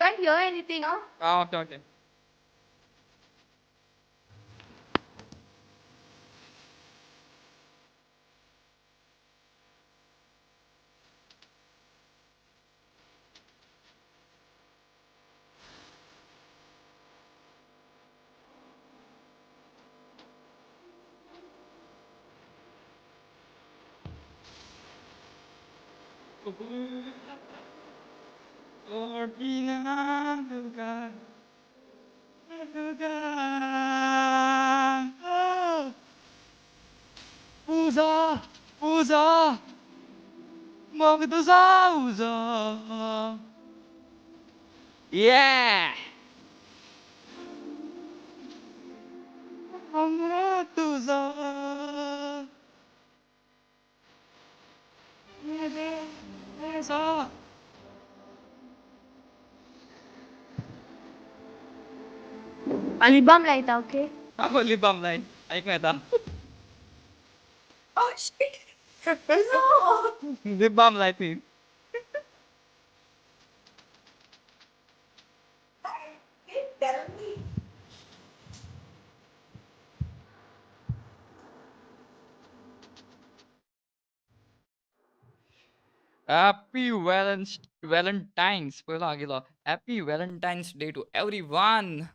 can't hear anything. Huh? Ah, okay okay. Usa, usa, usa. Yeah! तुझा Lip balm लायता, okay? Ako lip balm लाय आयकूंक येता. Oh shit. No. Lip balm लाय ती. Tell me. Happy Valentine's पयलो हांव गेलो. Happy Valentine's day to everyone.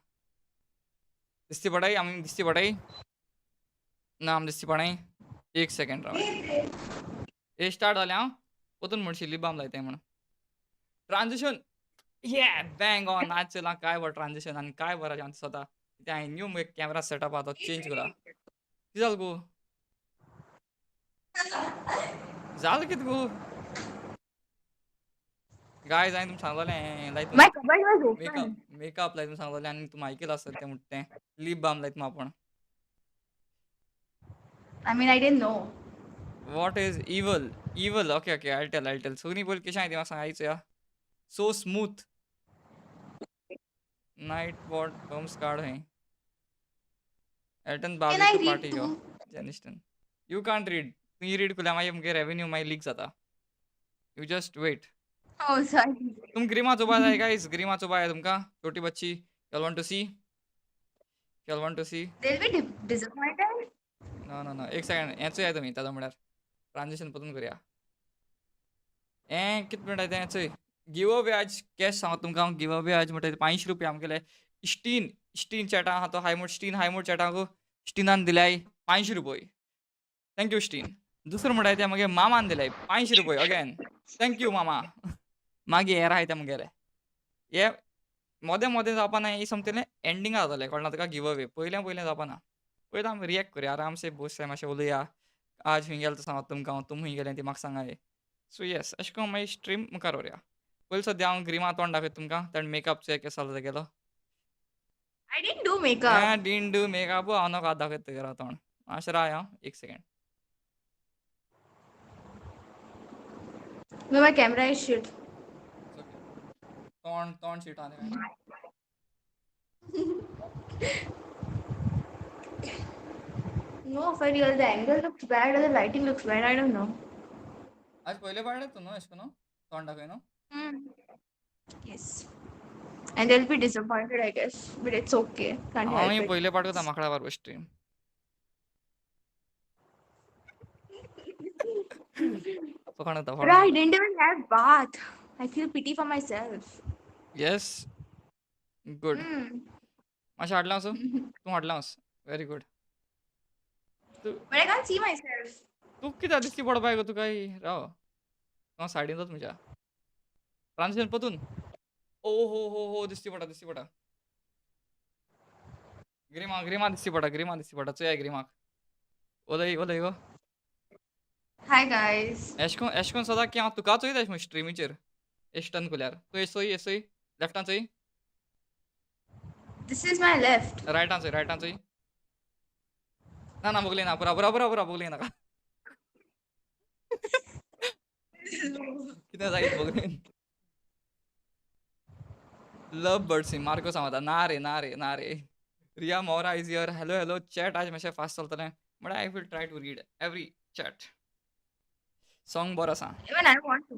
दिसती पडाय आमी दिसती पडाय ना आम दिसती पडाय एक सेकंड राव. हे स्टार्ट जालें हांव परतून म्हणशी लिप बाम लायताय म्हणून. ट्रान्झिशन ये बँग ऑन. आज चला काय बरं ट्रान्झिशन आनी काय बरं आमचें स्वता कित्याक हांवें न्यू मुगे कॅमेरा सेटअप आहा तो चेंज केला. कितें जालें गो? जालें कितें गो? गायज हांवें तुमकां सांगलोलें लायक My cupboard was open. Makeup makeup लायत म्हूण सांगलोलें आनी तुमी आयकलां आसत तें म्हणटा तें लिप बाम लायत म्हूण आपूण. I mean, I didn't know. What is evil? Evil, okay okay, I tell I tell. Soni पयलीं कशें आहाय ती म्हाका सांग आयज चोया. So smooth. Night bot bumps card है. Elton Can I barbecue read party yo. too? Jeniston. You can't read. तुमी रीड केल्यार मागीर मुगे रेवेन्यू मागीर लीक जाता. You just wait. Oh, sorry. तुम ग्रीमा चोवपा जाय गायज? ग्रीमा चोवपा जाय तुमकां? छोटी बच्ची, you want to see? You want to see? They'll be disappointed. ना ना ना, एक सेकंड. हें चोया तुमी. ताजो म्हळ्यार ट्रान्झिशन परतून करया. हें कितें म्हणटा तें चोय. गिव अवे आज कॅश सांगता तुमकां हांव. गिव अवे आज म्हणटा 500 रुपया आमगेले स्टीन स्टीन चॅटा आहा तो हायमूड स्टीन हायमूड चॅटाक स्टिनान दिल्याय 500 रुपये. Thank you Stein. दुसरो म्हणटा ते मागीर मामान दिल्याय 500 रुपये. अगेन thank you मामा. मागीर हेर आहाय ते मुगेले हे मोदें मोदें जावपा ना. हे सोमतेलें एंडिंगा जातलें कळना तुका. गिव अवे पयलें पयलें जावपा ना. पयलीं आमी रिएक्ट करया आरामसे बसया मातशें उलोवया. आज खंय गेलो तो सांगता तुमकां हांव. तुमी खंय गेले ती म्हाका सांगाय. सो येस, अशें करून मागीर स्ट्रीम मुखार व्हरया. पयलीं सद्या हांव ग्रिमा तोंड दाखयता तुमकां. ताणें मेकअप चोया केसो जालो तेगेलो. I didn't do makeup. Didn't do makeup. हांव नाका दाखयता तुगेलो तोंड. मातशें राव आं एक second. No, my camera is shit. तोंड तोंड शीट आहा तें. No, for real, the angle looks bad or the lighting looks bad. I don't know. आज पयले पावट तूं न्हू अशें करून तोंड दाखय न्हू. Yes. And they'll be disappointed, I guess. But it's okay. Can't help हांवूय it. पयले पावट करता माकडा बारबर स्ट्रीम. फकाणां करता. Bro, फकाणां. I didn't even have bath. I feel pity for myself. Yes, good. मातशें हाडलां वचूं तूं हाडलां वच. Very good. But I can't see myself. तूं कित्याक दिसती पडपा गो तुका राव हांव सायडीन वच म्हज्या ट्रान्झिशन परतून. ओ हो हो हो, दिसती पडटा दिसती पडटा. ग्रीमा ग्रीमा दिसती पडटा. ग्रीमा दिसती पडटा. चोया ग्रीमाक. उलय उलय गो. Hi guys. एश कोन एश कोन सदां की हांव तुका चोयता एश स्ट्रिमीचेर एश टर्न केल्यार. तूं एश चोय, एश चोय, लेफ्टान चोय. This is my left. रायटान चोय, रायटान चोय. ना ना, बगले ना. पुरा पुरा पुरा पुरा, बगले नाका. कितें जायत बगलेन. लव बर्ड्स मार्को सांगता. ना रे ना रे ना रे. Riya Mora is here. Hello hello chat आज मातशें फास्ट चलतलें but I will try to read every chat. Song बरो आसा. Even I want to.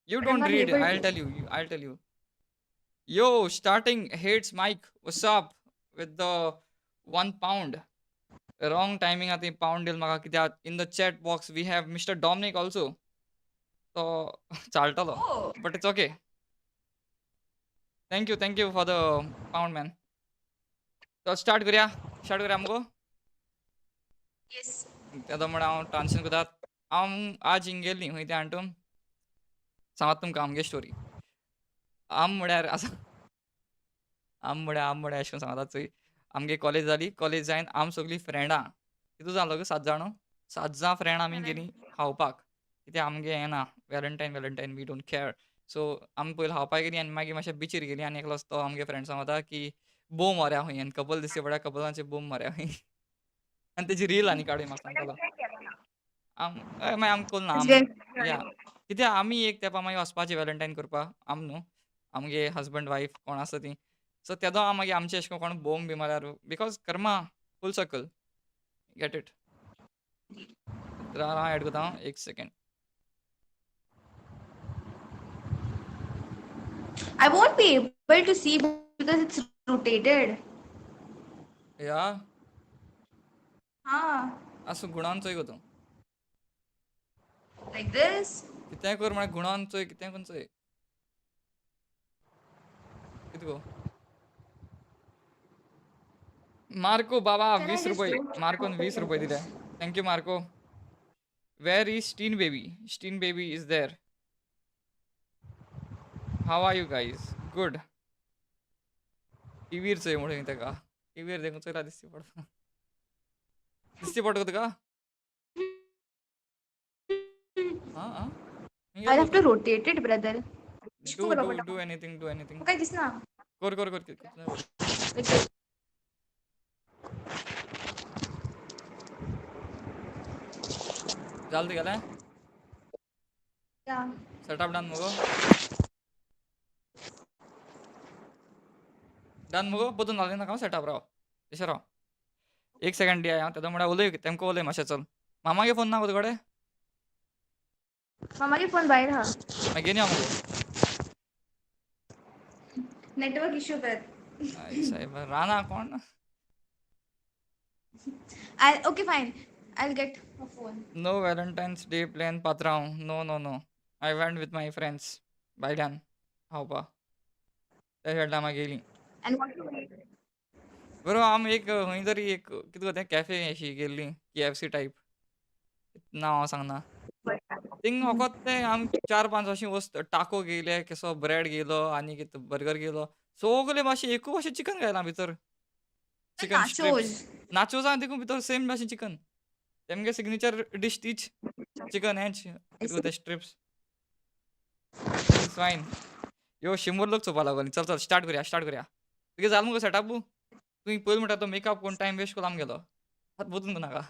You But I'm don't not read. able I to. Tell you, I tell you. Yo starting hates Mike, what's up with the £1. Wrong timing आतां pound दिल म्हाका, कित्याक in the chat box we have mister Dominic also. तो चालतलो, but it's okay. Thank you, thank you for the pound man. तो start करूया, start करूया मुगो. येस. तेदो म्हण हांव ट्रान्शन करता. हांव आज हिंग गेल्ली खंय तें हाणटून सांगात तुमकां आमगे स्टोरी. आम म्हळ्यार आसा, आम म्हळ्यार आम म्हळ्यार अशें करून सांगता चोय. आमगे कॉलेज जाली, कॉलेज जायन आम सगळीं फ्रेंडां कितू जालो गो, सात जाण, सात जाण फ्रेंड आमी गेलीं खावपाक. कित्याक आमगे हें ना Valentine, Valentine we don't care. So आमी पयलीं खावपाक गेलीं आनी मागीर मातशें बिचीर गेलीं आनी एकलो तो आमगे फ्रेंड सांगता की बोम मारया खंय आनी कपल दिसचे पडटा, कपलांचे बोम मारया खंय आनी तेजी रील आनी काडून म्हाका सांगतालो. आम मागीर आमकां कळना आम या कित्याक आमी एक तेंपा मागीर वचपाचें व्हॅलेंटायन करपाक आम न्हू आमगे हजबंड वायफ कोण आसा तीं. सो तेदो मागीर आमचे अशें करून कोण बोम बी मारल्यार because karma full circle, get it. हांव एड करता एक second. I won't be able to see because it's rotated. या. हा. आसूं, गुणान चोय गो तूं. Like this. कितेंय कर म्हळ्यार गुणान चोय, कितेंय करून चोय. कितें गो मार्को बाबा. Can I 20 just रुपये do मार्कोन 20 रुपये दिले. Thank you Marco. Where is Steen baby? Steen baby is there. How are you guys? Good. टीव्हीर चोय म्हणून तेका टीव्हीर देखून चोयला दिसती पडटा, दिसती पडटा तुका. हां हां. I'll have to rotate it, brother. Do do do anything, do anything. काय दिसना. कर कर कर कर. Like this. जालें तुगेलें? Yeah. Setup done मुगो? डन मुगो? बदलून जालें नाका सेटअप. राव तशें राव एक सेकंड दिया. हांव तेदो म्हळ्यार उलय तेमकां, उलय मातशें. चल, मामागे फोन ना गो तुजे कडेन? मामागे फोन भायर हा. मागीर घेवन यो मुगो. नेटवर्क इश्यू कर. आई साहेब राना कोण. I okay, fine. I'll get a phone. No Valentine's Day plan पात्रांव, no no no. I went with my friends भायल्यान खावपा, त्या सायडला मागीर गेलीं. And what you eat? बरोबर आमी एक खंय तरी एक कितें गो तें कॅफे अशी गेल्ली, केएफसी टायप, नांव हांव सांगना. थिंग फकत तें आमी चार पांच अशीं वस्त, टाको घेयले, कसो ब्रेड घेयलो आनी कितें बर्गर घेयलो. सगले भाशेन एकू भाशेन चिकन घायलां भितर. Chicken strips. Nachos. नाचोजां देखून भितर सेम भाशेन चिकन. तेमगे सिग्नेचर डीश तीच चिकन हेंच कितें गो तें स्ट्रिप्स. It's fine. यो शंबर लोक चोवपा लागलो. चल चल स्टार्ट करूया, स्टार्ट करूया. तुगे जालें मुगो सेटअप? तुवें पयलीं म्हणटा तो मेकअप कोण टायम वेस्ट करून आमगेलो. आतां बदलून नाका.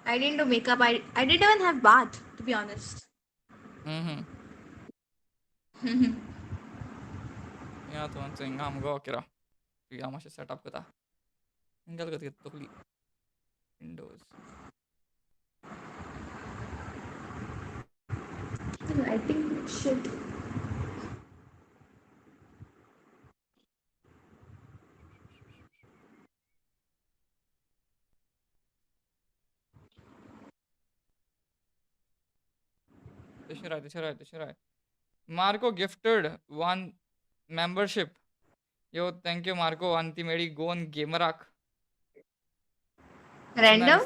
I didn't do makeup. I didn't even have bath, to be honest. या तूं हिंगा मुगो ओके राव. तुगे हांव मातशें सेटअप करता. हिंगा गेल गो तकली. Windows. The lighting shit. तशें राय, तशें राय, तशें राय. Marco gifted one membership. Yo thank you Marco. आनी ती मेळ्ळी गोवन गेमराक. Random?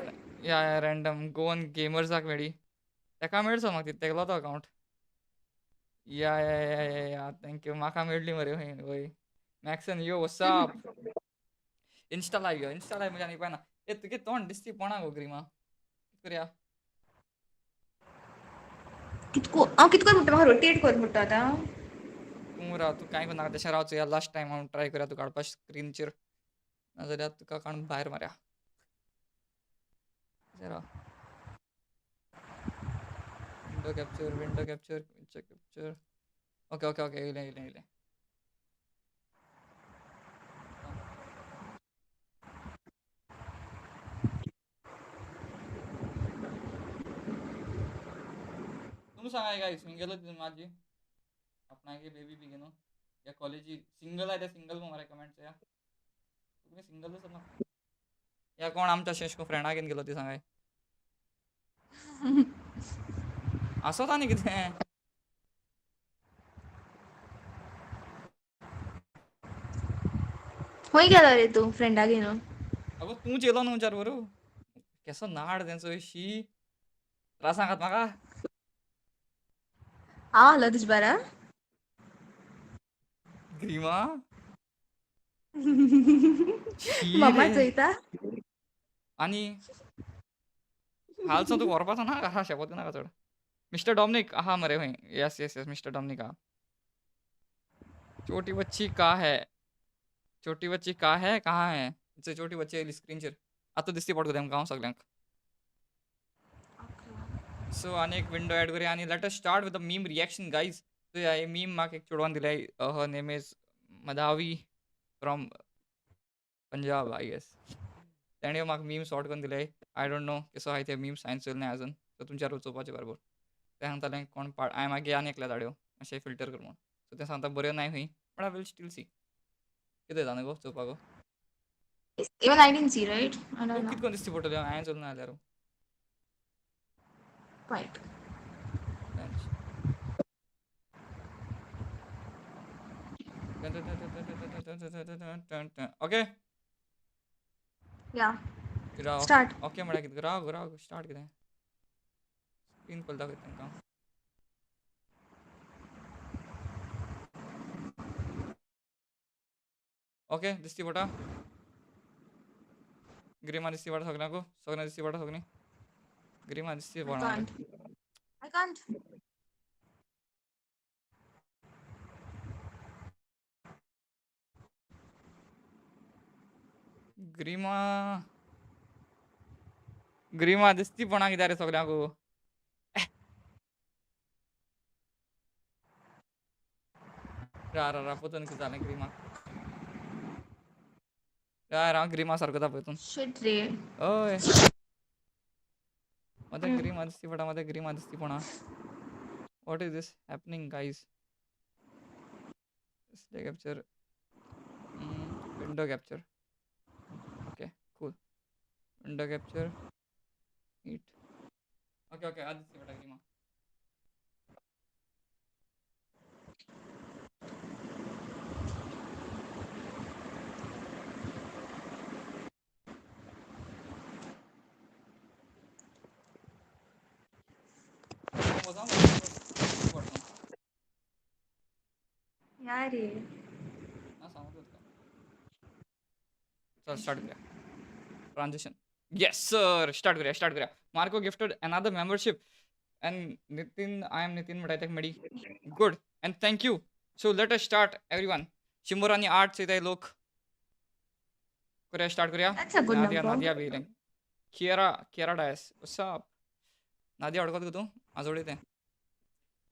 या या, रँडम गोवन गेमर्साक मेळ्ळी. तेका मेळचो म्हाका तेगलो तो अकाउंट. या या या या या, thank you. म्हाका मेळ्ळी मरे खंय वय. मॅक्सन यो what's up. Insta live yo, Insta live म्हणजे आनी पळयना. ए तुगे तोंड दिसती पोणा गो ग्रीमा, कितें करया? कितको हांव कितको म्हणटा, म्हाका रोटेट कर म्हणटा आतां. तूं राव, तूं कांय करनाका, तशें राव चोया. लास्ट टायम हांव ट्राय करया तुका हाडपा स्क्रिनीचेर, नाजाल्यार तुका काडून भायर मारया. तशें राव. Window capture, window capture, window capture. Okay okay okay, येयलें येयलें येयलें. तुमी सांगा गायस, मी गेलो तितून माझी आपणागे बेबी बी घेवन. या कॉलेजी सिंगल आहे ते सिंगल मरे कमेंट्स या. तुम्ही सिंगलच ना. या कोण आमच्या अशें फ्रेंडा घेवन गेलो ती सांगाय. आसोता न्ही कितें. खंय गेलो रे तूं फ्रेंडा घेवन? अगो तूं चेलो न्हू चार बरो. केसो नाड तेंचो शी. त्रास सांगात म्हाका. हांव आसलो तुजे बारा? ग्रीमा. शी मम्मा रे. चोयता. आनी हालसो तुका व्हरपाचो ना आहा शेपोत नाका चड. मिस्टर डॉमनिक आहा मरे खंय. येस येस येस मिस्टर डॉमनिक आहा. छोटी बच्ची का है? छोटी बच्ची का है? कहाँ है? छोटी बच्ची आयली स्क्रीनचेर. आतां दिसती पडटा तेमकां हांव सगल्यांक. सो आनी एक विंडो ऍड करूया आनी let us start with the meme reaction guys. So hey meme म्हाका एक चेडवान दिल्या. Her name is Madhavi from Punjab I guess. तेणें म्हाका मीम सॉर्ट करून दिले. I don't know कसो आहा ते मीम्स हांवें चोयले ना अजून. सो तुमच्या बरोबर चोवपाचें बरोबर. तें सांगतालें कोण पाड हांवें मागीर आनी एकल्या धाड्यो मातशें फिल्टर कर म्हूण. सो तें सांगता बऱ्यो नाय खंय but I will still see. कितें जाता न्हू गो चोवपाक. Even I didn't see, right? I don't तूं know. कितें करून दिसती पडटल्यो हांवें चोयलें ना जाल्यार. Quite. Okay. Yeah. राव. Start. Okay म्हळ्यार कितें राव राव स्टार्ट कितें स्क्रीन पयलीं दाखयता तांकां. ओके दिसती पडटा. ग्रीमा दिसती पडटा सगल्यांकू सगळ्यांक दिसती पडटा सगळीं. ग्रीमा दिसती I पडना. can't. I can't. ग्रीमा ग्रीमा दिसती पडना कित्याक रे सगल्यांकू. रा रा रा पोतून कितें जालें ग्रीमा. रा रा ग्रीमा सारको दाखय तूं. Shit रे. ओय मध्ये ग्रीमा दिसती पडा मध्ये ग्रीमा दिसती पडना. What is this happening guys? Display capture, window capture. Okay cool. Window capture neat. Okay okay आज दिसती पडा ग्रीमा. Yeah रे. हा सांगतो तुका. चल स्टार्ट करूया. ट्रान्झिशन. येस सर स्टार्ट करूया स्टार्ट करूया. Marco gifted another membership and Nitin I am Nitin म्हणटा तेका मेडी. Good and thank you. So let us start everyone. 108 चोयताय लोक. करूया स्टार्ट करूया. That's a good Nadia number. Nadia बी येयलें. Kiara Kiara Dias WhatsApp. नादिया वळखता गो तूं आजोडे तें.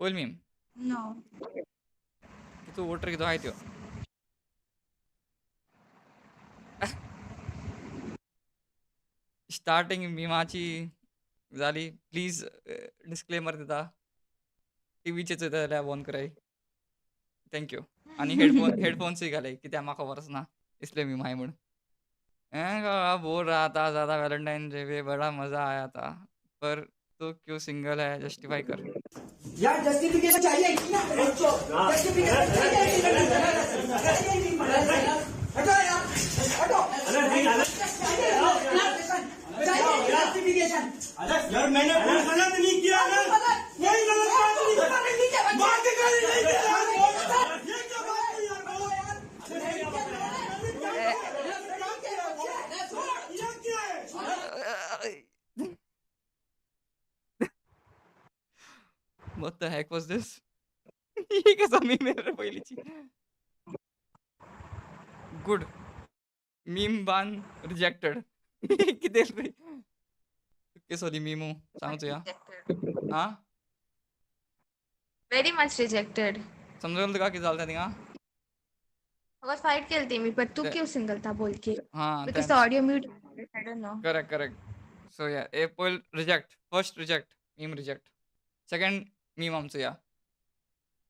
पयल मीम. No. तूं वोटर कितें आहाय त्यो. स्टार्टिंग मिमाची जाली. प्लीज डिस्क्लेमर दिता. टिवीचेर चोयता जाल्यार बंद कराय. Thank you. आनी हेडफोन हेडफोन्सूय घालय कित्याक म्हाका खबर आसना इसले मीम आहाय म्हूण. बोल रहा था ज़्यादा वैलेंटाइन डे पे बड़ा मज़ा आया था पर तू क्यों सिंगल है जस्टिफाई कर. यार जस्टिफिकेशन चाहिए ना, जस्टिफिकेशन चाहिए, हटो यार हटो, जस्टिफिकेशन। यार मैंने कोई गलत नहीं किया ना, कोई गलत बात नहीं, मां के गाली नहीं दे यार, ये क्या बात है यार, बोलो यार, ये क्या है? What the heck was this? ही कसा मीम आहे रे पहिलीची. गुड मीम बान रिजेक्टेड. कितें रे केसो मीमू सांग चोया. Rejected. आ Very much rejected. समजलं तुका कितें जालें तें थिंगा? अगर फाइट खेलती मी पर तू ते क्यों सिंगल था बोल के. हां Because the तेंच. audio mute. I don't know. Correct correct. So yeah A पयल reject first reject meme reject. Second meme आमचो या.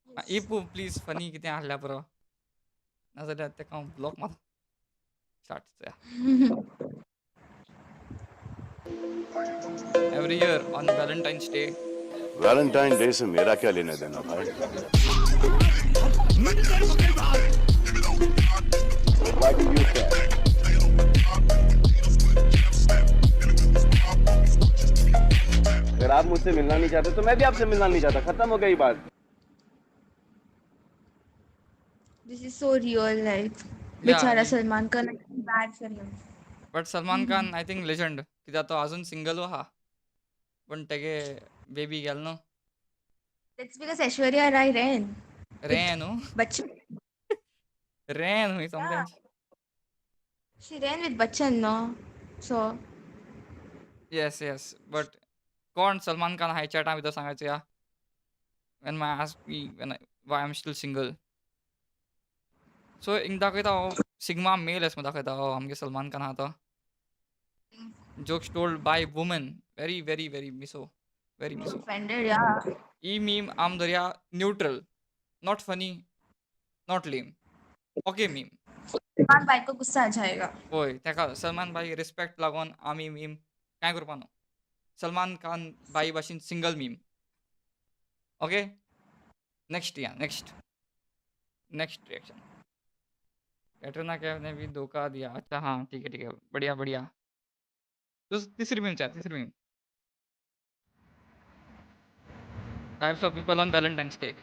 Yes. इपू प्लीज फनी कितें आहल्यार पुरो. नाजाल्यार तेका हांव ब्लॉक मारता. स्टार्ट चोया. Every year on Valentine's Day. Valentine Day से मेरा क्या लेना देना भाई? Why do you care? अगर आप मुझसे मिलना नहीं चाहते तो मैं भी आपसे मिलना नहीं चाहता. खत्म हो गई बात. This is so real life. Yeah, बेचारा Salman Khan, bad for him. But Salman Khan I think legend, कित्याक तो अजून सिंगल आहा, पण तेगे बेबी गेल न्हू. That's because Aishwarya Rai ran. रे न्हू. Bachchan. रे न्हू something. She ran with Bachchan, no? So yes yes, but कोण सलमान खान हाय चॅटा भितर सांगायचं या when my ask me when why I am still single. So हिंग दाखयता हो सिग्मा मेल एस दाखयता हो आमगे सलमान खान आहा तो. Jokes told by women, very very very miso, very miso. Offended, yeah. E meme आम धरया neutral, not funny, not lame, okay meme. Salman भाई को गुस्सा आ जाएगा. होय, तेका सलमान भाई रिस्पेक्ट लागून आमी मीम कांय करपा न्हू. सलमान खान भाई भाशेन सिंगल मीम. ओके, नेक्स्ट या नेक्स्ट नेक्स्ट रिएक्शन. कैटरीना कैफ ने भी धोखा दिया. अच्छा हाँ, ठीक है ठीक है, बढ़िया बढ़िया. तो तीसरी मीम चाह, तीसरी meme. Types of people on Valentine's Day.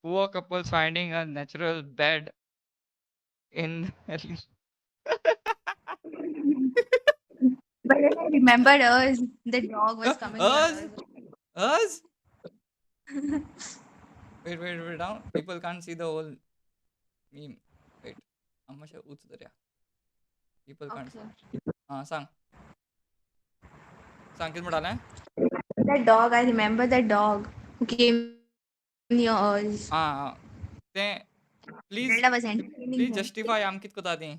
Poor couples finding a natural bed in But then I remembered us. The dog was coming near us? Us. Us? Wait, wait, wait, down. People can't see the whole meme. Wait. आम मातशें उंच धरया. People can't see. Okay. आं सांग. सांग कितें म्हणटालें? That dog, I remember that dog who came near us. आं आं, तें please Zelda was entertaining please him. Justify आम कितें करता तीं.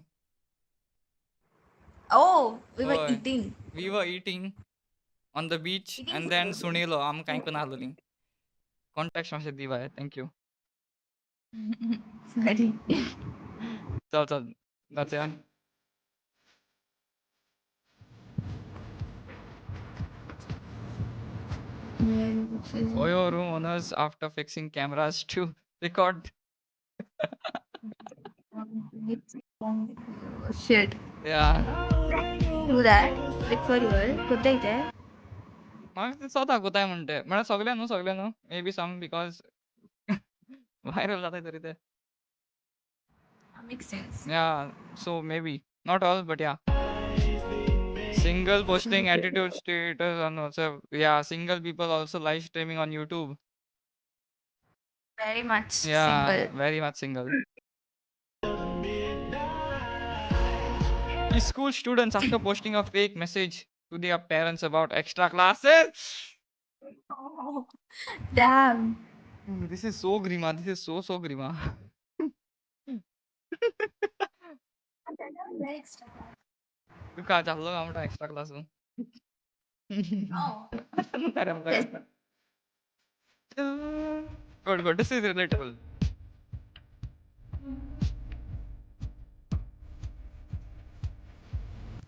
Oh, we were हय. Eating. We were eating on the beach Eating and then सुणेलो आम कांय करना आसलोलीं. कॉन्टेक्स्ट मातशें दी बाय. Thank you. Sorry. चल चल जातया. Oyo room owners after fixing cameras to record. Shit. Yeah. Do that. Like for real. कोत्ताय ते? म्हाका ते सोदा कोताय म्हणटे म्हळ्यार सगळे न्हू, सगळे न्हू, may be some because viral जाताय तरी ते. Makes sense. Yeah, so maybe not all, but yeah. Single posting attitude status on WhatsApp. Yeah, single people also live streaming on YouTube. Very much Yeah, single. Very much single. School students after posting a fake message to their parents about extra classes. Oh, damn. This is so grima. This is so so grima. Extra class. तुका जाल्लो काय म्हणटा extra क्लासून? Oh. Good, good. This is relatable.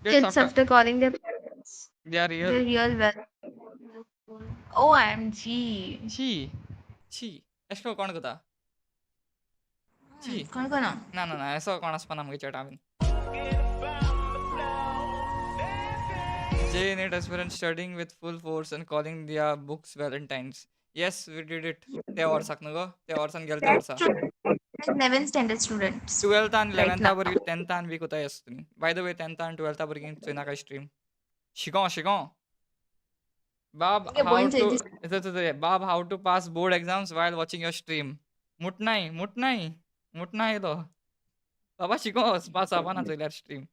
Kids Kids after after calling their parents. They are real. The real well. OMG. छी छी, एशें कोण करता? छी. कोण कोण? ना ना ना, असो कोण आसपा ना आमगे चॅटा बीन. JEE NEET aspirants studying with full force and calling their books Valentines. Yes, we did it. त्या वर्साक न्हू गो, त्या वर्सान गेले त्या वर्सा. 11th standard students. टुवेल्थान Right इलेवन्था now. भुरगीं टेंथान बी कोताय आसता तुमी. बाय the way, टेंथान टुवेल्था भुरगीं चोयनाकाय स्ट्रीम. शिको शिको. बाब तुगे हाव भयण टू चोयती. बाब how to pass board exams while watching your stream. मुटनाय मुटनाय मुटनाय येयलो. बाबा शिको पास जावपा ना चोयल्यार stream.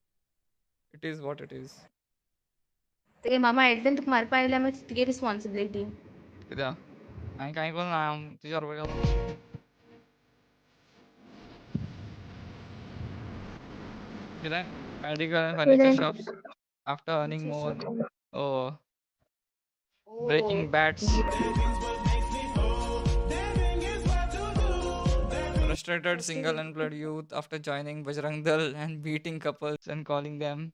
It is what it is. तुगे मामा आयले तेन्ना तुका मारपा आयल्यार मागीर तुगे रिस्पॉन्सिबिलिटी. कित्याक हांवें कांय करूं ना, हांव तुज्या बरोबर गेलो. कितें medical and furniture shops after earning more, oh, breaking bats. Frustrated single unemployed youth after joining Bajrang Dal and beating couples and calling them.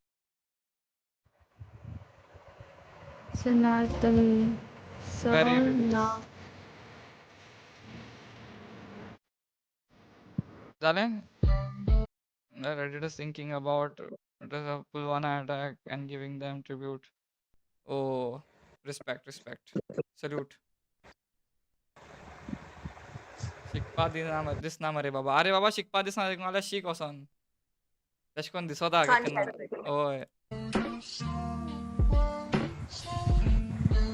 Sanatan Very Sana. झालें? The Reddit is thinking about the Pulwama attack and giving them tribute. Oh, respect, respect. Salute. शिकपा दिना दिसना मरे बाबा. अरे बाबा, शिकपा दिसना जाल्यार शीक वचोन. तशें करून दिसता केन्ना. हय,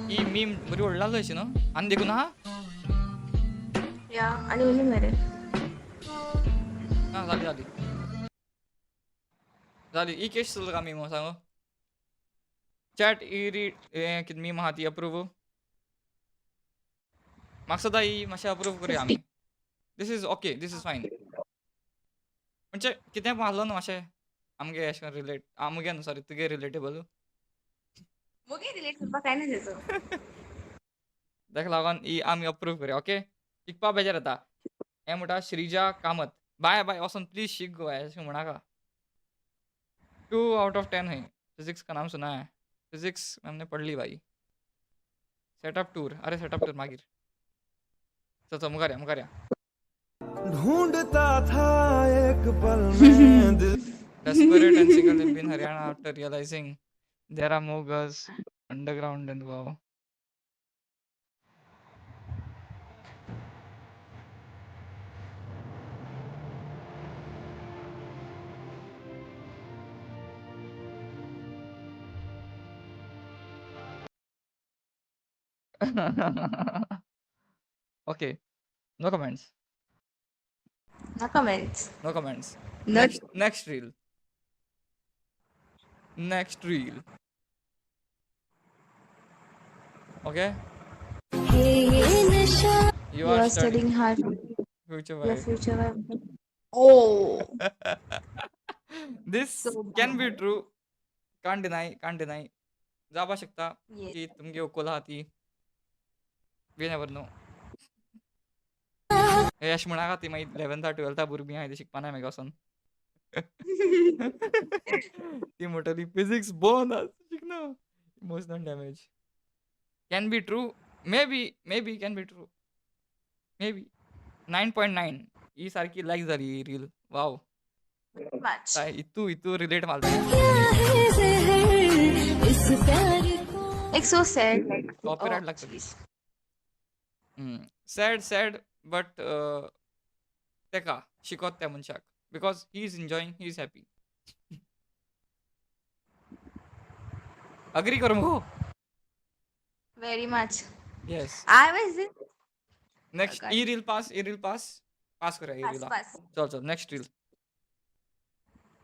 ही मीम बरी व्हडली जाली अशी न्हू आनी देखून आहा. या, आनी उरली मरे. ना, जाली जाली जाली. ही केश चलता का मीम सांगू चॅट. ई री हें कितें मीम आहा ती अप्रूव म्हाका सदां. ही मातशें अप्रूव करुया आमी. This is okay, this is fine. म्हणजे कितें आहलो न्हू मातशें आमगे अशें करून रिलेट आमगे न्हू, सॉरी, तुगे रिलेटेबल. मुगे रिलेट करपाक काय ना तेजो. ताका लागून ही आमी अप्रूव करुया. ओके, शिकपा बेजार येता हें म्हणटा श्रीजा कामत. बाय बाय, वचोन प्लीज शीक गो, अशें म्हणनाका. 2 आउट ऑफ 10 है. फिजिक्स का नाम सुना है? फिजिक्स हमने पढ़ ली भाई. सेटअप टूर, अरे सेटअप टूर मागीर. चल चल, मुखार या, मुखार या. ढूंढता था एक पल में दिल. Desperate and single in Haryana after realizing there are more girls underground than wow. Okay, no comments. No comments. No comments. No. Next, next reel. Next reel. Okay. You You are are studying studying hard for future your wife. Future wife. Oh, This so can be bad. true. Can't deny, can't deny. जावपा शकता की तुमगे व्हंकल आहा ती. We never know. हे अशें म्हणनाका, ती मागीर इलेवन्था टुवेल्था भुरगीं आहाय ती शिकपा ना मागीर वचोन. ती म्हणटली फिजिक्स बोन शिकना. Emotional damage can be true, maybe, maybe can be true, maybe. 9.9 ही सारकी लायक जाली ही रील. वाव. Much. इतू इतू रिलेट मारता. Like so sad. Like copyright oh, लागतली. Jeez. Sad, sad, but तेका शिकोत त्या मनशाक because he is enjoying, he is happy. Agree कर मुगो? Very much. Yes. I was in next. God. E reel pass, E reel pass, pass करूया E pass रिला. Pass. चल चल, next reel.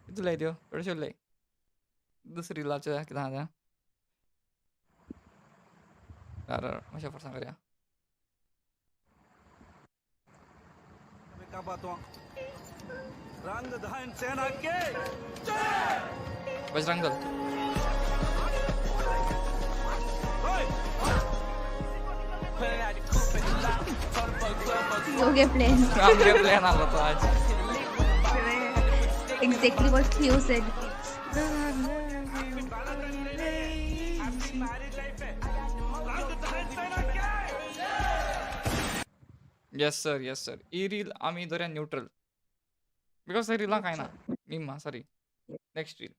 कितू लाय त्यो थोडेशे उरले. दुसरी रिलाचें कितें आहा तें. मातशें फोर्सान करुया. रंग धन सेना के. बजरंग दल. हो गया प्लान. आमगे प्लॅन आलो तो आज. Exactly what Theo said. Yes sir, yes sir. E reel आमी धरया न्यूट्रल because त्या रिलां कांय ना meme. Sorry, next reel.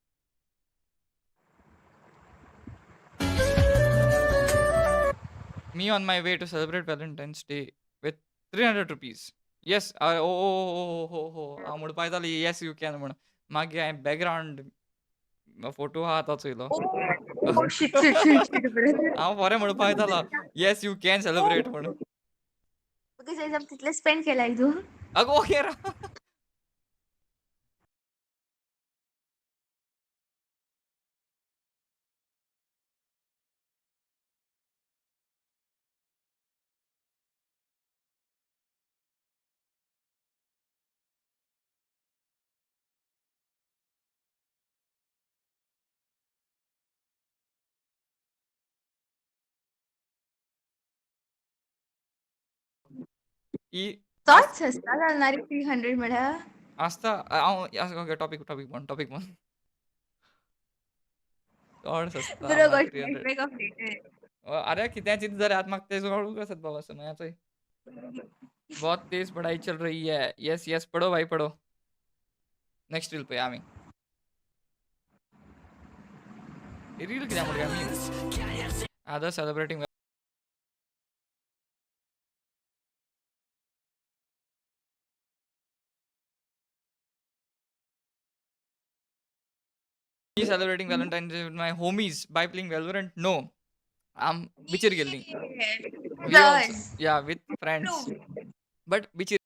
Me on my way to celebrate Valentine's Day with ₹300. Yes, oh हो हो, हांव म्हणपा येतालो yes you can म्हण. मागीर हांवें बॅकग्रावंड फोटो आहा तो चोयलो. Oh shit, shit, shit, shit, brother. हांव बरें म्हणपा येतालो yes you can celebrate म्हण. Because I तितले स्पेंड केलाय तू. अगो ओके. ई तोच सस्ता घालणार 300 म्हळ्यार. आसता हांव टॉपीक टॉपीक बंद, टॉपीक बंद. चड सस्ता Bro got 300. flashback of later. अरे कितें चिंत जाल्यार आतां म्हाका तें कळूंक आसत बाबा समयाचोय. बहुत तेज पढ़ाई चल रही है. यस यस, पढ़ो भाई पढ़ो. नेक्स्ट रील पळया आमी. रील कित्याक म्हणटा आमी आदर celebrating Me celebrating Valentine's Day with my homies by playing Valorant? No. I'm बिचीर गेल्ली. We also, Plus. yeah, with friends. True. But बिचीर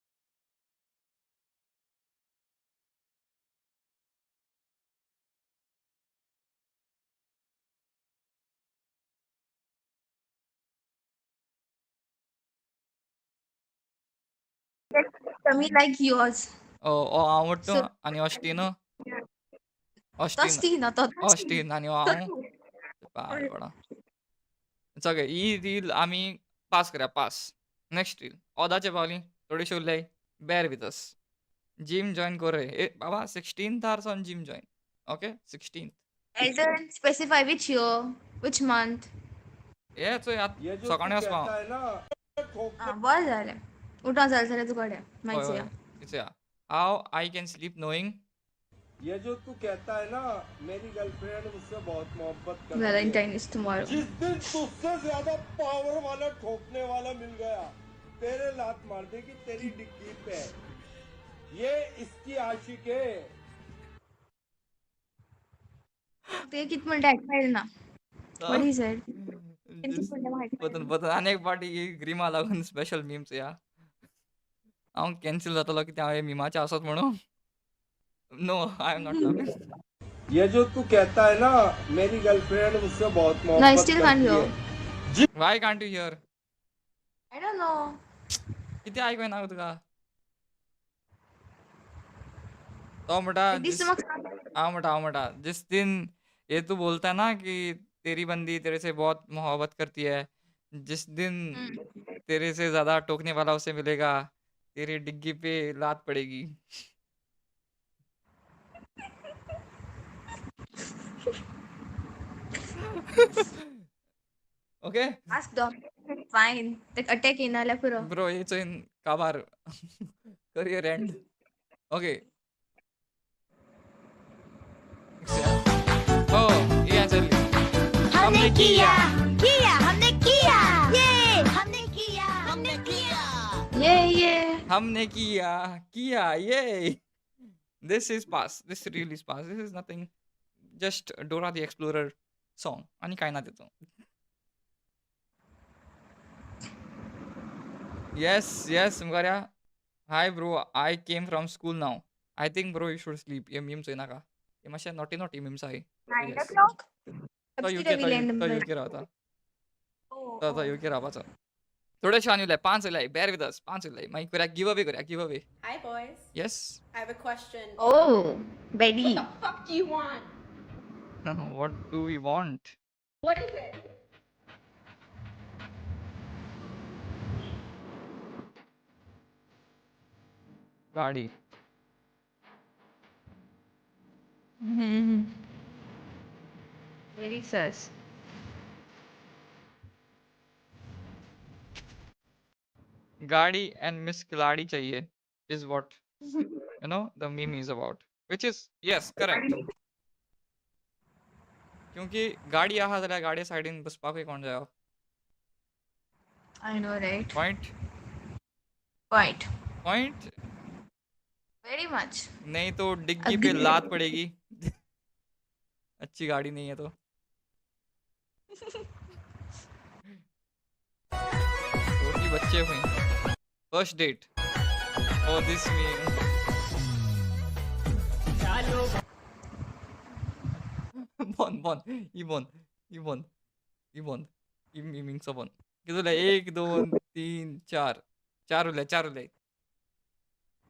Tummy like yours. ओ हांव म्हणटा So आनी ऑस्टिन, ऑस्टिन, Austin, तो ऑस्टिन आनी हांव पाड पडा. It's okay. ही रील आमी पास करया, पास. नेक्स्ट रील ओदाचे पावली थोडेशे उरले. Bear with us. Gym join कर रे ए बाबा. 16th सावन gym join. Okay, 16th. Elton, specify which year, which month. हे चोय आतां ये जो तू सकाळीं वचपा कहता है ना ठोकने Ah, बरें जालें. उठों जालें जाल्यार तुका कडेन हय मागीर हय चोया. It's how I can sleep knowing. ये जो तू कहता है ना, मेरी गर्लफ्रेंड मुझसे बहुत मोहब्बत करती है, Valentine is tomorrow. जिस दिन तुझसे ज्यादा पावर वाला ठोकने वाला मिल गया, तेरे लात मार देगी तेरी डिग्गी पे. ये इसकी आशिक है. ते कित म्हणटा आयकपा येयलें ना. What he said? कितें म्हणटा म्हाका आयकपा पतन येयलें. पतन आनी एक पाटी ग्रिमा लागून स्पेशल मीम चोया. हांव कॅन्सल जातलो कित्याक हांव हे मिमाचे आसत म्हणून. No, I am not laughing. ये जो तू कहता है ना, मेरी गर्लफ्रेंड मुझसे बहुत No, I मोहब्बत still can't करती hear. Hai, Why can't you hear? I don't know. कितें आयकूं येना तुका? तो म्हणटा दिसता जिस म्हाका. हांव म्हणटा, हांव म्हणटा, जिस दिन ये तू बोलता है ना कि तेरी बंदी तेरे से बहुत मोहब्बत करती है, जिस दिन तेरे से ज्यादा टोकने वाला उसे मिलेगा, तेरी डिग्गी पे लात पड़ेगी. Okay. Ask doctor. Fine. ते अटॅक येयना जाल्यार पुरो. ब्रो ये चोयन काबार करियर एंड. ओके. ओ ये चल हमने किया किया हमने किया ये हमने किया हमने किया ये हमने किया किया ये. This is pass. This reel is pass. This is nothing, just Dora the Explorer song आणि काय ना तितून. येस येस मुखार. Hi bro, I came from school now. I think bro you should sleep. हे मीम चोय नाका, हे मातशे नॉटी नॉटी मीम्स आहाय. 9 येस o'clock? तो युके, तो कितें तो युके रावता. तो तो युके रावपाचो. थोडेशे आनी उरले, पांच उरले. बेर विथ अस. पांच उरले. मागीर करूया गिव अवे, करूया give away. Hi, boys. Yes. I have a question. Oh, Betty. What the fuck do you want? What do we want? What is it? गाडी. Very sus. गाड़ी एंड मिस खिलाड़ी चाहिए is what you know the meme is about, which is, yes, correct. क्योंकि गाडी आहा जाल्यार गाडये सायडीन बसपाकूय कोण जायो. I know, right? Point. Point. Point. Very much. नहीं तो डिग्गी पे Agree. लात पड़ेगी. अच्छी गाड़ी नहीं है तो. टोटली बच्चे हुए. First date. Oh, this meme. बंद बंद ही बंद, ही बंद, ही बंद, ही मिमिंगचो बंद. कितें उरलें? एक, दोन, तीन, चार, चार उरले, चार उरले.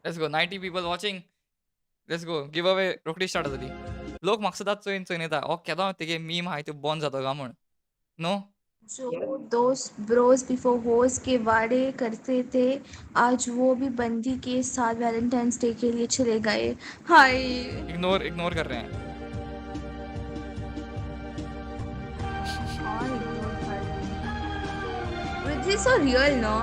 Let's go. 90 people watching. Let's go. Give away रोखडी स्टार्ट जातली. लोक म्हाका सदांच चोयन चोयन येता, हो केदो तेगे मीम आहाय त्यो बंद जाता काय म्हण. नो. जो दोस्त ब्रोस बिफोर होस के वादे करते थे, आज वो भी बंदी के साथ वैलेंटाइंस डे के लिए चले गए। हाय। इग्नोर इग्नोर कर रहे हैं। और इग्नोर कर रहे हैं। But this is so real, no?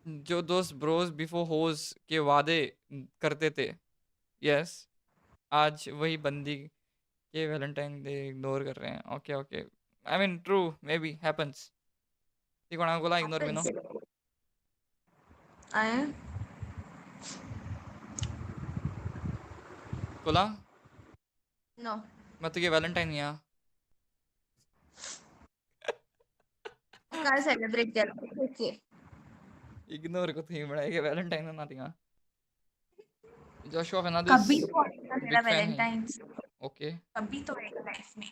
जो दोस्त ब्रोस बिफोर होज के वादे करते थे, यस, आज वही बंदी के वैलेंटाइन डे इग्नोर कर रहे हैं। Okay okay, I mean true, maybe happens. ती कोणाक कोला इग्नोर बीन? Happens. आया। कोला? No. मग तुगे वॅलेंटाइन या? काल सेलिब्रेट केला, ओके. इग्नोर को थंय म्हळ्यार वॅलेंटाइन ना थिंगा। जोशुआ फर्नांडिस कभी तो आएगा बिग तेरा फैन है। वैलेंटाइंस। ओके। कभी तो आएगा लाइफ में।